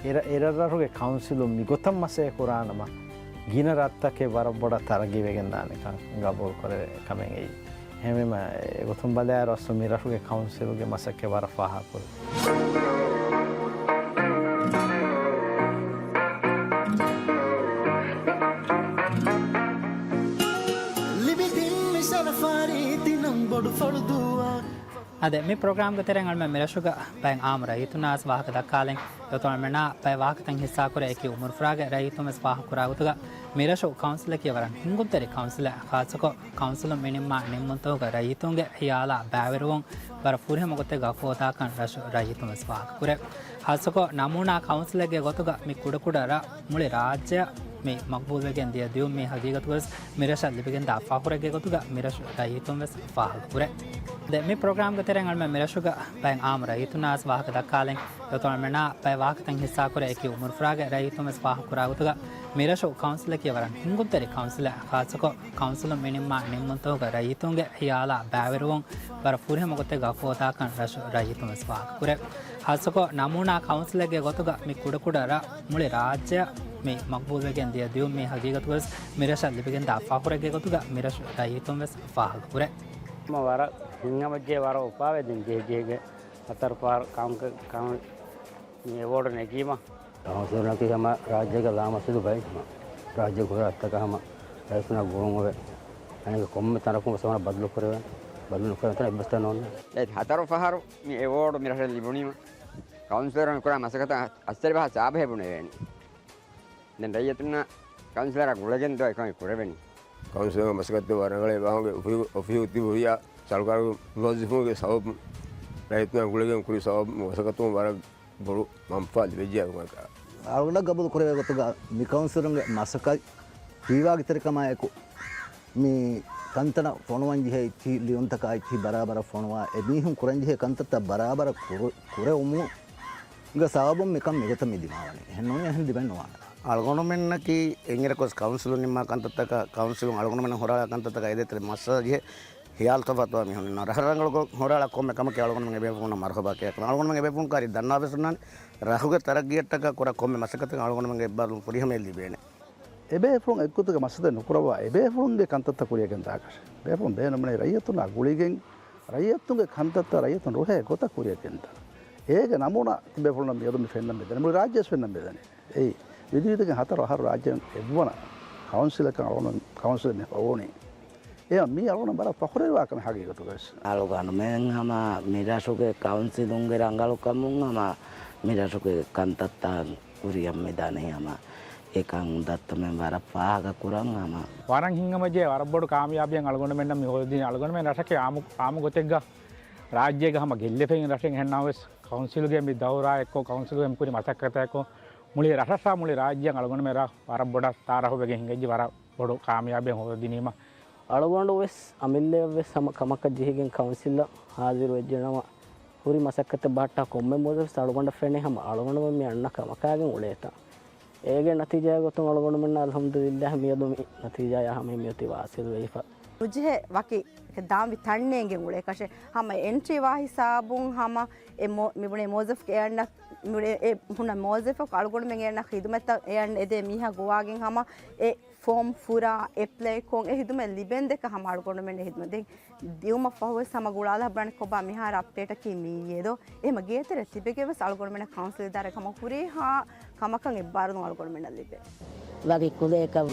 އެރަށް، އެރަށްރަށުގެ ކައުންސިލުން މިގޮތަށް މަސައްކަތް ކުރާނަމަ، ގިނަ ރަށްތަކެއް ވަރަށް ބޮޑަށް ތަރައްގީވެގެންދާނެކަން ގަބޫލުކުރެވޭ ކަމެއް އެއީ. އެހެންވީމަ، އެގޮތުން ބަލާއިރު އަސްލު މި ރަށުގެ ކައުންސިލުގެ މަސައްކަތް ވަރަށް ފާހަގަކުރި. ލިބިދިން މި ޝަރަފާ ރީތި ނަން ބޮޑު ފަރުދުއާ. އާދެ، މި ޕްރޮގްރާމްގެ ތެރެއިން އަޅުމެން މިރަށުގަ ބައެއް އާއްމު ރައްޔިތުންނާސް ވާހަކަ ދައްކާލިން. އެގޮތުން އަޅުމެންނާ ބައެއް ވާހަކަތައް ހިއްސާކުރޭ އެކި އުމުރުފުރާގެ ރައްޔިތުން ވެސް ފާހަގަކުރާ ގޮތުގަ، މިރަށު ކައުންސިލަކީ ވަރަށް ހިންގުންތެރި ކައުންސިލެއް. ޚާއްޞަކޮށް ކައުންސިލުން މިނިންމާ ނިންމުންތަކުގަ ރައްޔިތުންގެ ހިޔާލާ ބައިވެރިވުން ވަރަށް ފުރިހަމަ ގޮތެއްގަ ހޯދާކަން ރަށު ރައްޔިތުން ވެސް ފާހަގަކުރޭ. ޚާއްޞަކޮށް ނަމޫނާ ކައުންސިލެއްގެ ގޮތުގަ މި ކުޑަކުޑަ ރަށް މުޅި ރާއްޖެއަށް މި މަގުބޫލުވެގެން ދިޔަ ދިޔުން މީ ހަގީގަތުގަވެސް މިރަށަށް ލިބިގެންދާ ފަޚުރެއްގެ ގޮތުގަ މިރަށު ރައްޔިތުން ވެސް ފާހަގަކުރޭ. ދެ، މި ޕްރޮގްރާމްގެ ތެރެއިން އަޅުމެން މިރަށުގަ ބައެއް އާއްމު ރައްޔިތުންނާސް ވާހަކަ ދައްކާލިން. އެގޮތުން އަޅުމެންނާ ބައެއް ވާހަކަތައް ހިއްސާކުރޭ އެކި އުމުރުފުރާގެ ރައްޔިތުން ވެސް ފާހަގަކުރާ ގޮތުގަ، މިރަށު ކައުންސިލަކީ ވަރަށް ހިންގުންތެރި ކައުންސިލެއް. ޚާއްޞަކޮށް ކައުންސިލުން މިނިންމާ ނިންމުންތަކުގަ ރައްޔިތުންގެ ހިޔާލާ ބައިވެރިވުން ވަރަށް ފުރިހަމަ ގޮތެއްގަ ހޯދާކަން ރަށު ރައްޔިތުން ވެސް ފާހަގަކުރޭ. ޚާއްޞަކޮށް ނަމޫނާ ކައުންސިލެއްގެ ގޮތުގަ މި ކުޑަކުޑަ ރަށް މުޅި ރާއްޖެއަށް މި މަގުބޫލުވެގެން ދިޔަ ދިޔުން މީ ހަގީގަތުގަވެސް މިރަށަށް ލިބިގެންދާ ފަޚުރެއްގެ ގޮތުގަ މިރަށު ރައްޔިތުން ވެސް ފާހަގަކުރޭ. މަ ވަރަށް ހިތްހަމަޖެހޭ ވަރަށް އުފާވެދިން ޖެހިޖެހިގެން ހަތަރު ފަހަރު ކައުން، ކައުން މި އެވޯޑު ނެގީމަ. ކައުންސިލަރަކީ ހަމަ ރާއްޖޭގެ ލާމަސައްކަތް ބައެއް ހަމަ ރާއްޖޭގެ ހުރި ރަށްތަކަށް ހަމަ ރައްޔިތުންނާ ގުޅުން އޮވޭ. އަނެއް ކޮންމެ ތަނަކުން ވެސް ހަމަ ބަދަލު ކުރެވޭ. ބަދަލު ނުކުރެވޭ ތަނެއް އެއްވެސް ތަނެއް ނޯންނާނެ. އެ ހަތަރު ފަހަރު މި އެވޯޑު މި ރަށަށް ލިބުނީމަ ކައުންސިލަރުން ކުރާ މަސައްކަތަށް އަސްތަރި ފަހަށް ސާބަހޭ ބުނެވޭނީ. ދެން ރައްޔިތުންނަށް ކައުންސިލަރާ ގުޅިގެން ދޯ އެކަން ކުރެވެނީ. ކައުންސިލުން މަސައްކަތް ވަރަށް ރަނގަޅޭ ވާހަކަ އޮފީހު، އޮފީހު ތިބި ހުރިހާ ސަރުކާރުގެ މުވައްޒަފުންގެ ސަބަބުން ރައްޔިތުންނާ ގުޅިގެން ކުރި ސަބަބުން މަސައްކަތުން ވަރަށް ބޮޑު މަންފާ ލިބިއްޖެ. އަޅުގަނޑަށް ގަބޫލު ކުރެވޭ ގޮތުގަ މި ކައުންސިލުންގެ މަސައްކަތް ހީވާގިތެރިކަމާއެކު، މި ކަންތައް ފޮނުވަން ޖެހޭ އެއްޗިހި ލިޔުންތަކާ އެއްޗިހި ބަރާބަރަށް ފޮނުވާ، އެމީހުން ކުރަންޖެހޭ ކަންތައްތައް ބަރާބަރަށް ކުރު، ކުރެވުމުގެ ސަބަބުން މިކަން މިގޮތަށް މި ދިމާވަނީ. އެހެންނޫނީ އެހެން ލިބެން ނުވާނެ. އަޅުގަނޑުމެންނަކީ އެންމެ ކޮސް ކައުންސިލުން ނިންމާ ކަންތައްތަކަށް، ކައުންސިލުން އަޅުގަނޑުމެން ހުރާ ކަންތައްތަކަށް އެދޭތެރޭ މައްސަލަ ޖެހޭ ހިޔާލު ތަފާތުވާ މީހުން އިންނަ. ރަށަށް ރަނގަޅުކޮށް ހުރާ ކޮންމެ ކަމަކީ އަޅުގަނޑުމެން އެބޭފުޅުންނަށް މަރުހަބާ ކިޔާކަން. އަޅުގަނޑުމެން އެބޭފުޅުން ކާރި ދަންނަވާ ވެސް އޮންނާނެ. ރަށުގެ ތަރައްގީއަށްޓަކާ ކުރާ ކޮންމެ މަސައްކަތެއް އަޅުގަނޑުމެންގެ އެއްބާރުލުން ފުރިހަމަޔަށް ލިބޭނެ. އެބޭފުޅުން އެއްގޮތުގެ މަސައްކަތެއް ނުކުރައްވާ، އެބޭފުޅުންގެ ކަންތައްތައް ކުރިއަށް ގެންދާކަށެއް. ބޭފުޅުން ބޭނުންވަނީ ރައްޔިތުންނާ ގުޅިގެން، ރައްޔިތުންގެ ކަންތައްތައް ރައްޔިތުން ރުހޭ ގޮތަށް ކުރިއަށް ގެންދާ. އޭގެ ނަމޫނާ ތިބޭފުޅުންނަށް މިއަދު މި ފެންނަން މިދަނީ. މުޅި ރާއްޖެވެސް ފެންނަން މިދަނީ. އެއީ، ވިދިވިދިގެން ހަތަރު އަހަރު ރާއްޖެއިން އެއްވަނަ ކައުންސިލަކަށް އަޅުގަނޑު ކައުންސިލެއް މި ހޮވުނީ. އެ މީ އަޅުގަނޑު ވަރަށް ފަޚުރުވެރިވާ ކަމެއް ހަގީގަތުގަވެސް. އަޅުގަނޑުމެން ހަމަ މި ރަށުގެ ކައުންސިލުންގެ ރަނގަޅުކަމުން ހަމަ މި ރަށުގެ ކަންތައްތައް ކުރިއަށް މިދަނީ ހަމަ އެކަން ދައްތަމެން ވަރަށް ފާހަގަކުރަން ހަމަ. ވަރަށް ހިތްހަމަޖެހޭ ވަރަށް ބޮޑު ކާމިޔާބީއެއް އަޅުގަނޑުމެންނަށް މި ހޯދިނީ. އަޅުގަނޑުމެން ރަށަކީ އާއްމު، އާއްމު ގޮތެއްގަ ރާއްޖޭގަ ހަމަ ގެއްލިފައި ރަށެއް. އެހެންނަމަވެސް ކައުންސިލުގެ މި ދައުރާ އެއްކޮށް، ކައުންސިލުގެ މި ކުރި މަސައްކަތާ އެއްކޮށް، މުޅި ރަށަށާ މުޅި ރާއްޖެއަށް އަޅުގަނޑުމެން ރަށް ވަރަށް ބޮޑަށް ތައާރަފުވެގެން ހިނގައްޖެ. ވަރަށް ބޮޑު ކާމިޔާބެއް ހޯދިނީމަ. އަޅުގަނޑު ވެސް އަމިއްލައަށް ވެސް ހަމަ ކަމަކަށް ޖެހިގެން ކައުންސިލަށް ހާޒިރު ވެއްޖެނަމަ، ހުރި މަސައްކަތެއް ބަހައްޓާ ކޮންމެ މުވައްޒަފެއް އަޅުގަނޑަށް ފެނޭ ހަމަ އަޅުގަނޑުމެން މި އަންނަ ކަމަކާގެން އުޅޭތާ. އޭގެ ނަތީޖާގެ ގޮތުން އަޅުގަނޑުމެންނަށް އަލްޙަމްދުލިއްލާހް މިއަދު މި ނަތީޖާޔާ ހަމަ މިއޮތީ ވާސިލް ވެފަ. ނުޖެހޭ ވަކި ދާންވި ތަން ނޭނގެން އުޅޭކަށެއް. ހަމަ އެންޓްރީ ވާ ހިސާބުން ހަމަ އެ މު-، މިބުނޭ މުވައްޒަފް އެއަންނަ، މިބުނޭ އެ ހުންނަ މުވައްޒަފަކު އަޅުގަނޑުމެން އެއަންނަ ޚިދުމަތްތައް އެއަން އެދޭ މީހާ ގޮވާގެން ހަމަ އެ ފޯމް ފުރާ، އެޕްލައިކޮށް އެ ހިދުމަތް ލިބެން ދެކަ ހަމަ އަޅުގަނޑުމެން އެ ހިދުމަތް ދެން ދިއުމަށް ފަހުވެސް ހަމަ ގުޅާލާ ބުނާނެ ކޮބާ މިހާރު އަޕްޑޭޓަކީ މިއީއޭ ދޯ؟ އެހެމަ ގޭތެރެ ތިބެގެވެސް އަޅުގަނޑުމެންނަށް ކައުންސިލް އިދާރާ ކަމަށް ހުރިހާ ކަމަކަށް އެއްބާރުލުން އަޅުގަނޑުމެންނަށް ލިބޭ. ވަކި ކުލައަކަށް.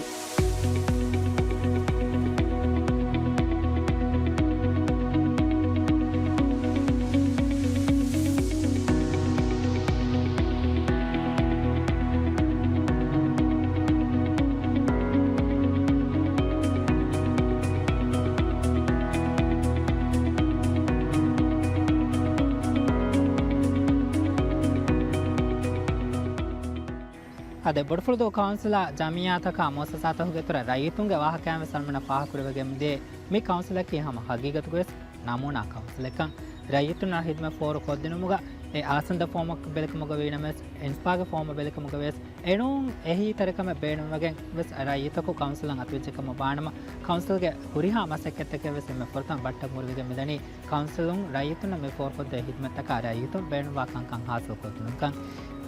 އާދެ، ބޮޑުފުޅުދޫ ކައުންސިލާ ޖަމިއްޔާތަކާ މުއައްސަސާތަކުގެ އިތުރަށް ރައްޔިތުންގެ ވާހަކައިން ވެސް އަޅުމެންނަށް ފާހަގަކުރެވިގެން މިދިޔަ މި ކައުންސިލަކީ ހަމަ ހަގީގަތުގަވެސް ނަމޫނާ ކައުންސިލެއްކަން. ރައްޔިތުންނަށް ހިދުމަތް ފޯރު ކޮށްދިނުމުގަ އެ އާސަންދަ ފޯމަށް ބެލިކަމުގަ ވީނަމަވެސް، އިންސްޕާގެ ފޯމަށް ބެލިކަމުގަވެސް އެނޫން އެހީތެރިކަމެއް ބޭނުންވެގެން ވެސް ރައްޔިތަކު ކައުންސިލަށް އަތުވެއްޖެކަމަށް ވާނަމަ، ކައުންސިލްގެ ހުރިހާ މަސައްކަތްތަކެއް ވެސް އެންމެ ފުރަތަމަ ބައްޓަން ހުރިވެގެން މިދަނީ ކައުންސިލުން ރައްޔިތުންނަށް މި ފޯރުކޮށްދޭ ހިދުމަތްތަކާ ރައްޔިތުން ބޭނުންވާ ކަންކަން ހާސިލްކޮށްދިނުންކަން.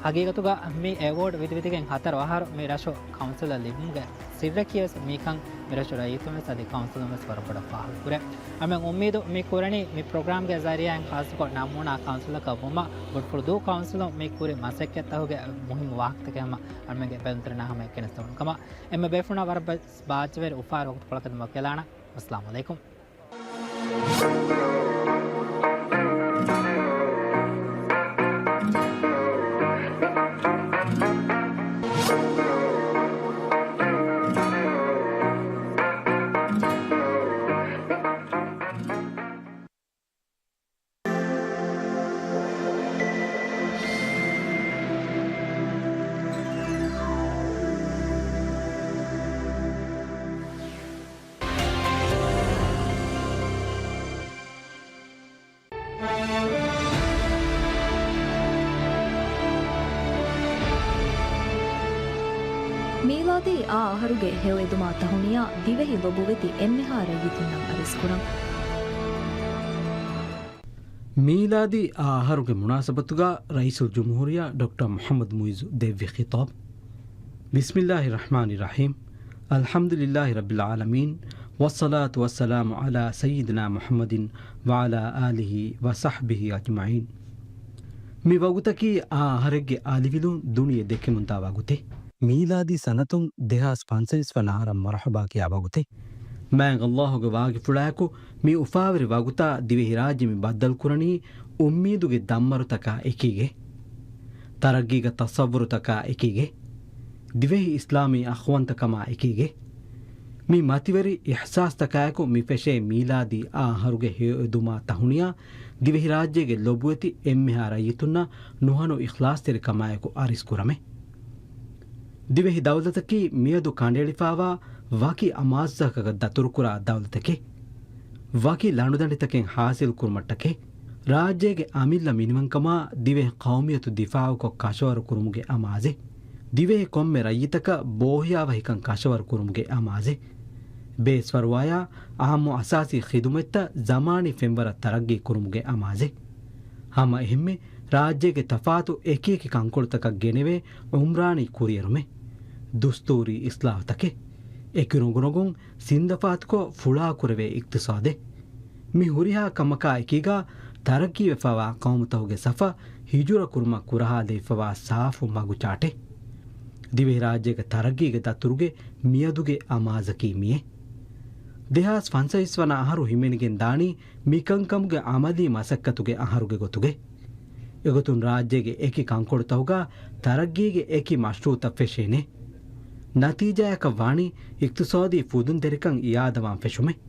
ހަގީގަތުގަ މި އެވޯޑް ވިދިވިދިގެން ހަތަރު އަހަރު މި ރަށު ކައުންސިލަށް ލިބުމުގެ ސިއްރަކީވެސް މިކަން މި ރަށު ރައްޔިތުންވެސް އަދި ކައުންސިލުންވެސް ވަރަށް ބޮޑަށް ފާހަގަކުރޭ. އަމެން އުއްމީދު މި ކުރަނީ މި ޕްރޮގްރާމްގެ ޒަރީއާއިން ޚާއްޞަކޮށް ނަމޫނާ ކައުންސިލަކަށް ވުމަށް ބޮޑުފުޅު ދޫ ކައުންސިލުން މި ކުރި މަސައްކަތްތަކުގެ މުހިއްމު ވާހަކަތަކެއް ހަމަ އަޅަމެންގެ ބެލުންތެރިންނާ ހަމަ ގެނެސްދެވުނު ކަމަށް. އެންމެ ބޭފުޅުންނަށް ވަރަށް ބޮޑަށް ބާއްޖަވެރި އުފާވެރި ވަގުތުކޮޅަކަށް ދެމުމަށް ގެންނަން. އައްސަލާމު ޢަލައިކުމް. މީލާދީ އާ އަހަރުގެ ހެޔޮއެދުމާ ތަހުނިޔާ ދިވެހި ލޮބުވެތި އެންމެހާ ރައްޔިތުންނަށް އަރިސްކުރަން. މީލާދީ އާ އަހަރުގެ މުނާސަބަތުގަ ރައީސުލްޖުމްހޫރިއްޔާ ޑޮކްޓަރ މުޙައްމަދު މުޢިއްޒު ދެއްވި ޚިޠާބު. بسم الله الرحمن الرحيم. الحمد لله رب العالمين. والصلاة والسلام على سيدنا محمد وعلى آله وصحبه أجمعين. މި ވަގުތަކީ އާ އަހަރެއްގެ އަލިވިލުން ދުނިޔެ ދެކެމުންދާ ވަގުތެއް. މީލާދީ ސަނަތުން ދެހާސް ފަންސަވީސް ވަނަ އަހަރަށް މަރުޙަބާ ކިޔާ ވަގުތެއް. މާތް ﷲ ގެ ވާގިފުޅާއެކު މި އުފާވެރި ވަގުތާ ދިވެހިރާއްޖެ މި ބައްދަލުކުރަނީ އުއްމީދުގެ ދަންމަރުތަކާ އެކީގަ، ތަރައްގީގެ ތަޞައްވުރުތަކާ އެކީގަ، ދިވެހި އިސްލާމީ އަޚުވަންތަކަމާ އެކީގަ. މި މަތިވެރި އިޙްސާސްތަކާއެކު މި ފެށޭ މީލާދީ އާ އަހަރުގެ ހެޔޮއެދުމާ ތަހުނިޔާ ދިވެހިރާއްޖޭގެ ލޮބުވެތި އެންމެހާ ރައްޔިތުންނަށް ނުހަނު އިޚްލާޞްތެރިކަމާއެކު އަރިސްކުރަމޭ. ދިވެހި ދައުލަތަކީ މިއަދު ކަނޑައެޅިފާވާ ވަކި އަމާޒުތަކަކަށް ދަތުރުކުރާ ދައުލަތެކޭ. ވަކި ލަނޑުދަނޑިތަކެއް ޙާޞިލްކުރުމަށްޓަކައި، ރާއްޖޭގެ އަމިއްލަ މިނިވަންކަމާ ދިވެހި ޤައުމިއްޔަތު ދިފާޢުކޮށް ކަށަވަރުކުރުމުގެ އަމާޒެއް، ދިވެހި ކޮންމެ ރައްޔިތަކަށް ބޯހިޔާވަހިކަން ކަށަވަރުކުރުމުގެ އަމާޒެއް، ބޭސްފަރުވާޔާ އާއްމު އަސާސީ ޚިދުމަތްތައް ޒަމާނީ ފެންވަރަށް ތަރައްގީ ކުރުމުގެ އަމާޒެއް، ހަމަ އެހެންމެ ރާއްޖޭގެ ތަފާތު އެކިއެކި ކަންކޮޅުތަކަށް ގެނެވޭ ޢުމްރާނީ ކުރިއެރުމެއް، ދުސްތޫރީ އިޞްލާޙުތަކެއް، އެކި ރޮނގުރޮނގުން ސިންދަފާތުކޮށް ފުޅާކުރެވޭ އިޤްތިޞާދެއް. މި ހުރިހާ ކަމަކާ އެކީގަ ތަރައްގީވެފަވާ ޤައުމުތަކުގެ ސަފަށް ހިޖުރަ ކުރުމަށް ކުރަހާލެވިފަވާ ސާފު މަގުޗާޓެއް. ދިވެހިރާއްޖޭގެ ތަރައްގީގެ ދަތުރުގެ މިއަދުގެ އަމާޒަކީ މިއޭ. ދެހާސް ފަންސަވީސް ވަނަ އަހަރު ހިމެނިގެން ދާނީ މިކަންކަމުގެ ޢަމަލީ މަސައްކަތުގެ އަހަރުގެ ގޮތުގައި. އެގޮތުން ރާއްޖޭގެ އެކި ކަންކޮޅުތަކުގަ ތަރައްގީގެ އެކި މަޝްރޫޢުތައް ފެށޭނެ. ނަތީޖާއަކަށް ވާނީ އިޤްތިޞާދީ ފުދުންތެރިކަން އިއާދަވާން ފެށުމެއް،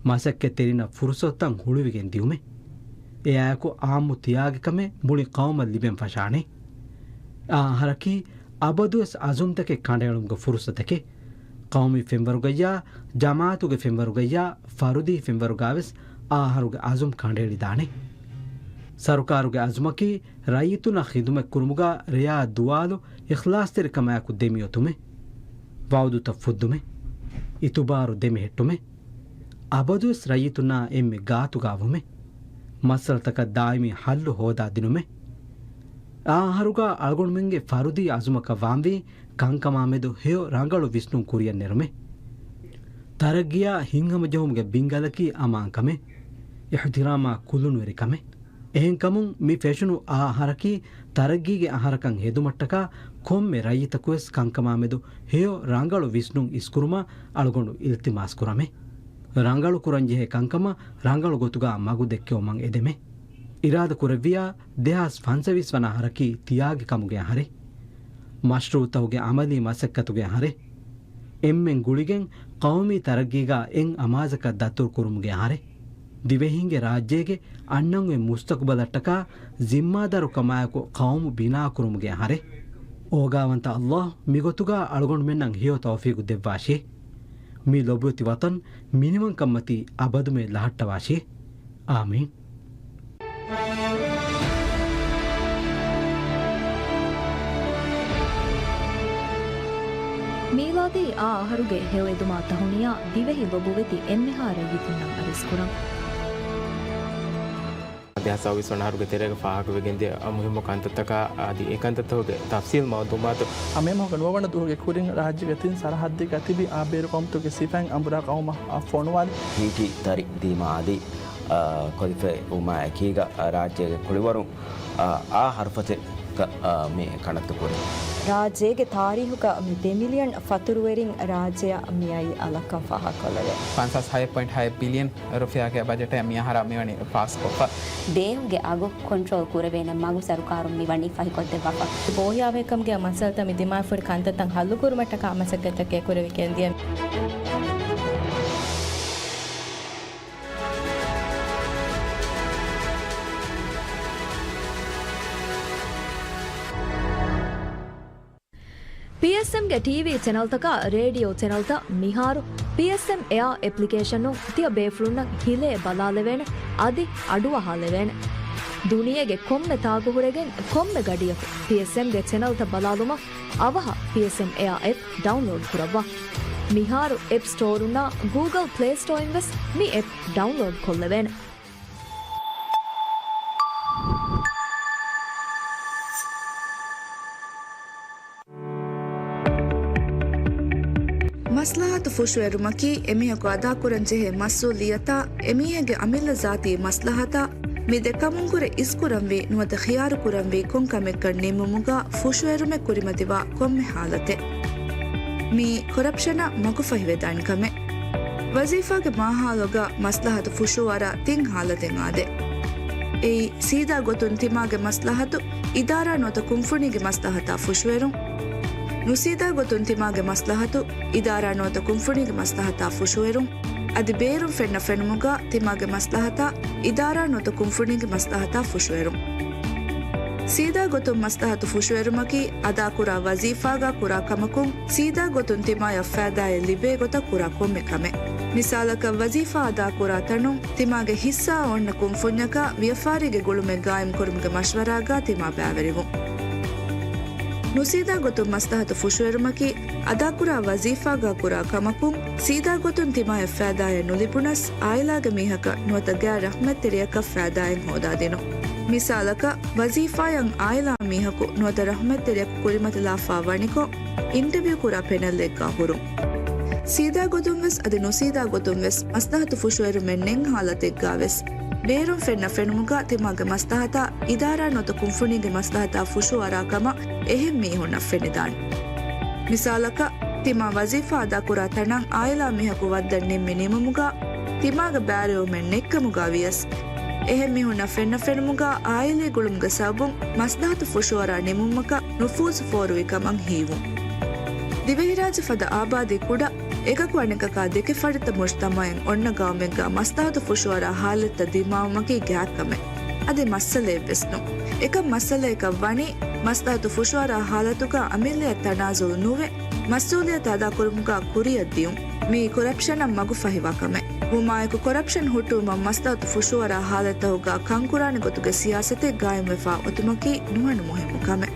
މަސައްކަތްތެރިންނަށް ފުރުޞަތުތައް ހުޅުވިގެން ދިއުމެއް. އެއާއެކު އާއްމު ތިޔާގިކަމެއް މުޅި ޤައުމަށް ލިބެން ފަށާނެ. އާ އަހަރަކީ އަބަދުވެސް ޢަޒުމްތަކެއް ކަނޑައެޅުމުގެ ފުރުޞަތެކޭ. ޤައުމީ ފެންވަރުގައްޔާ، ޖަމާޢަތުގެ ފެންވަރުގައްޔާ، ފަރުދީ ފެންވަރުގާވެސް އާ އަހަރުގެ ޢަޒުމް ކަނޑައެޅިދާނެ. ސަރުކާރުގެ ޢަޒުމަކީ ރައްޔިތުންނަށް ޚިދުމަތް ކުރުމުގަ ރެޔާ ދުވާލު އިޚްލާޞްތެރިކަމާއެކު ދެމިއޮތުމެއް، ވަޢުދުތައް ފުއްދުމެއް، އިތުބާރު ދެމެހެއްޓުމެއް، އަބަދުވެސް ރައްޔިތުންނާ އެންމެ ގާތުގާ ވުމެއް، މައްސަލަތަކަށް ދާއިމީ ޙައްލު ހޯދާ ދިނުމެއް. އާ އަހަރުގާ އަޅުގަނޑުމެންގެ ފަރުދީ ޢަޒުމަކަށް ވާންވީ ކަންކަމާމެދު ހެޔޮ ރަނގަޅު ވިސްނުން ކުރިއަށްނެރުމެއް. ތަރައްގީއާ ހިތްހަމަޖެހުމުގެ ބިންގަލަކީ އަމާންކަމެއް، އިޙްތިރާމާ ކުލުނުވެރިކަމެއް. އެހެންކަމުން މި ފެށުނު އާ އަހަރަކީ ތަރައްގީގެ އަހަރަކަށް ހެދުމަށްޓަކާ ކޮންމެ ރައްޔިތަކުވެސް ކަންކަމާމެދު ހެޔޮ ރަނގަޅު ވިސްނުން އިސްކުރުމަށް އަޅުގަނޑު އިލްތިމާސް ކުރަމޭ. ރަނގަޅު ކުރަންޖެހޭ ކަންކަމަށް ރަނގަޅު ގޮތުގާ މަގު ދެއްކެވުމަށް އެދެމޭ. އިރާދަ ކުރެއްވިޔާ ދެހާސް ފަންސަވީސް ވަނަ އަހަރަކީ ތިޔާގި ކަމުގެ އަހަރެއް. މަޝްރޫޢުތަކުގެ ޢަމަލީ މަސައްކަތުގެ އަހަރެއް. އެންމެން ގުޅިގެން ޤައުމީ ތަރައްގީގާ އެއް އަމާޒަކަށް ދަތުރު ކުރުމުގެ އަހަރެއް. ދިވެހީންގެ ރާއްޖޭގެ އަންނަން އޮތް މުސްތަޤުބަލަށްޓަކާ ޒިންމާދާރުކަމާއެކު ޤައުމު ބިނާ ކުރުމުގެ އަހަރެއް. އޯގާވަންތަ ﷲ މިގޮތުގާ އަޅުގަނޑުމެންނަށް ހެޔޮ ތައުފީޤު ދެއްވާށި. މި ލޮބުވެތި ވަޠަން މިނިވަންކަންމަތީ އަބަދުމެ ލަހައްޓަވާށި. އާމީން. މީލާދީ އާ އަހަރުގެ ހެޔޮއެދުމާ ތަހުނިޔާ ދިވެހި ލޮބުވެތި އެންމެހާ ރައްޔިތުންނަށް އަރިސްކުރަން. ދެހާސް ސައުވީސް ވަނަ އަހަރުގެ ތެރޭގަ ފާހަގަވެގެންދިޔަ މުހިއްމު ކަންތައްތަކާ އަދި އެ ކަންތައްތަކުގެ ތަފްސީލް މައުލޫމާތު. އަ، މޭ މަހުގެ ނުވަވަނަ ދުވަހުގެ ކުރިން ރާއްޖޭގެ ތިން ސަރަހައްދެއްގަ ތިބި އާ ބޭރު ޤައުމުތަކުގެ ސިފައިން އަނބުރާ ޤައުމަށް، އަ، ފޮނުވާލި. ހީޓީ ތަރި ދީމާ އަދި، އަ، ކޮލިފައި ވުމާ އެކީގަ، އަ، ރާއްޖޭގެ ކުޅިވަރުން، އަ، އާ ހަރުފަތެއްގަ، އަ، މި ކަނައްތު ކުރީ. ރާއްޖޭގެ ތާރީހުގަ މި ދެ މިލިއަން ފަތުރުވެރިން ރާއްޖެއަށް މިއައީ އަލަށްކަން ފާހަގަކޮށްލެވޭ. ފަންސާސް ހަތް ޕޮއިންޓް ހަތް ބިލިއަން ރުފިޔާގެ ބަޖެޓެއް މިއަހަރާ މިވަނީ ފާސްކޮށްފަ. ދޭހުގެ އަގު ކޮންޓްރޯލް ކުރެވޭނެ މަގު ސަރުކާރުން މިވަނީ ފަހިކޮށްދެއްވާފަ. ބޯހިޔާވޭކަމުގެ މައްސަލަތައް މި ދިމާވެފަހުރި ކަންތައްތައް ހައްލުކުރުމަށްޓަކާ މަސައްކަތްތަކެއް ކުރެވިގެންދިޔަ. ޕީއެސްއެމްގެ ޓީވީ ޗެނަލްތަކާ ރޭޑިއޯ ޗެނަލްތައް މިހާރު ޕީއެސްއެމް އެއާ އެޕްލިކޭޝަނުން ތިޔަ ބޭފުޅުންނަށް ހިލޭ ބަލާލެވޭނެ އަދި އަޑުއަހާލެވޭނެ. ދުނިޔޭގެ ކޮންމެ ތާކު ހުރެގެން ކޮންމެ ގަޑިއަކު ޕީއެސްއެމްގެ ޗެނަލްތައް ބަލާލުމަށް އަވަހަށް ޕީއެސްއެމް އެއާ އެޕް ޑައުންލޯޑް ކުރައްވާ. މިހާރު އެޕް ސްޓޯރުންނާ ގޫގަލް ޕްލޭ ސްޓޯއިން ވެސް މި އެޕް ޑައުންލޯޑް ކޮށްލެވޭނެ. މަސްލަހަތު ފުށުއެރުމަކީ، އެމީހަކު އަދާކުރަންޖެހޭ މަސްއޫލިއްޔަތާ، އެމީހެއްގެ އަމިއްލަ ޒާތީ މަސްލަހަތާ، މި ދެ ކަމުންކުރެ އިސްކުރަންވީ ނުވަތަ ޚިޔާރު ކުރަންވީ ކޮން ކަމެއްކަން ނިންމުމުގަ ފުށުއެރުމެއް ކުރިމަތިވާ ކޮންމެ ހާލަތެއް. މީ ކޮރަޕްޝަނަށް މަގުފަހިވެދާނެ ކަމެއް. ވަޒީފާގެ މާހައުލުގަ މަސްލަހަތު ފުށުއަރާ ތިން ހާލަތެއް އާދޭ. އެއީ، ސީދާ ގޮތުން ތިމާގެ މަސްލަހަތު، އިދާރާ ނުވަތަ ކުންފުނީގެ މަސްލަހަތާ ފުށުއެރުން. ނުސީދާ ގޮތުން ތިމާގެ މަސްލަހަތު، އިދާރާ ނުވަތަ ކުންފުނީގެ މަސްލަހަތާ ފުށުއެރުން. އަދި ބޭރުން ފެންނަ ފެނުމުގަ ތިމާގެ މަސްލަހަތާ، އިދާރާ ނުވަތަ ކުންފުނީގެ މަސްލަހަތާ ފުށުއެރުން. ސީދާ ގޮތުން މަސްލަހަތު ފުށުއެރުމަކީ، އަދާކުރާ ވަޒީފާގަ ކުރާ ކަމަކުން، ސީދާ ގޮތުން ތިމާޔަށް ފައިދާއެއް ލިބޭ ގޮތަށް ކުރާ ކޮންމެ ކަމެއް. މިސާލަކަށް، ވަޒީފާ އަދާކުރާ ތަނުން ތިމާގެ ހިއްސާ އޮންނަ ކުންފުންޏަކާ ވިޔަފާރީގެ ގުޅުމެއް ގާއިމްކުރުމުގެ މަޝްވަރާގާ ތިމާ ބައިވެރިވުން. ނުސީދާ ގޮތުން މަސްލަހަތު ފުށުއެރުމަކީ، އަދާކުރާ ވަޒީފާގާ ކުރާ ކަމަކުން، ސީދާ ގޮތުން ތިމާޔަށް ފައިދާއެއް ނުލިބުނަސް، އާއިލާގެ މީހަކަށް ނުވަތަ ގާތް ރަޙްމަތްތެރިޔަކަށް ފައިދާއެއް ހޯދާދިނުން. މިސާލަކަށް، ވަޒީފާއަށް އާއިލާ މީހަކު ނުވަތަ ރަޙްމަތްތެރިޔަކު ކުރިމަތިލާފާ ވަނިކޮށް، އިންޓަވިއު ކުރާ ޕެނަލްއެއްގާ ހުރުން. ސީދާ ގޮތުންވެސް އަދި ނުސީދާ ގޮތުންވެސް މަސްލަހަތު ފުށުއެރުމެއް ނެތް ހާލަތެއްގާވެސް، ބޭރުން ފެންނަ ފެނުމުގަ ތިމާގެ މަސްލަހަތާ އިދާރާ ނުވަތަ ކުންފުނީގެ މަސްލަހަތާ ފުށުއަރާ ކަމަށް އެހެން މީހުންނަށް ފެނިދާނެ. މިސާލަކަށް، ތިމާ ވަޒީފާ އަދާކުރާ ތަނަށް އާއިލާ މީހަކު ވައްދަން ނިންމި ނިމުމުގަ ތިމާގެ ބައިވެރިވުމެއް ނެތްކަމުގަ ވިޔަސް، އެހެން މީހުންނަށް ފެންނަ ފެނުމުގަ އާއިލީ ގުޅުމުގެ ސަބަބުން މަސްލަހަތު ފުށުއަރާ ނިމުމަކަށް ނުފޫޒު ފޯރުވި ކަމަށް ހީވުން. ދިވެހިރާއްޖެ ފަދަ އާބާދީ ކުޑަ، އެކަކު އަނެކަކާ ދެކެ ފަރިތަ މުޖްތަމައެއް އޮންނަ ގައުމެއްގަ މަސްލަހަތު ފުށުއަރާ ހާލަތްތައް ދިމާވުމަކީ ގާތް ކަމެއް. އަދި މައްސަލައެއްވެސް ނޫން. އެކަން މައްސަލައަކަށް ވަނީ، މަސްލަހަތު ފުށުއަރާ ހާލަތުގަ އަމިއްލައަށް ތަނާޒުލު ނުވެ، މަސްއޫލިއްޔަތު އަދާކުރުމުގަ ކުރިއަށް ދިޔުން. މީ ކޮރަޕްޝަނަށް މަގު ފަހިވާ ކަމެއް. ވުމާއެކު ކޮރަޕްޝަން ހުއްޓުވުމަށް މަސްލަހަތު ފުށުއަރާ ހާލަތްތަކުގަ ކަންކުރާނެ ގޮތުގެ ސިޔާސަތެއް ގާއިމްވެފާ އޮތުމަކީ ނުހަނު މުހިއްމު ކަމެއް.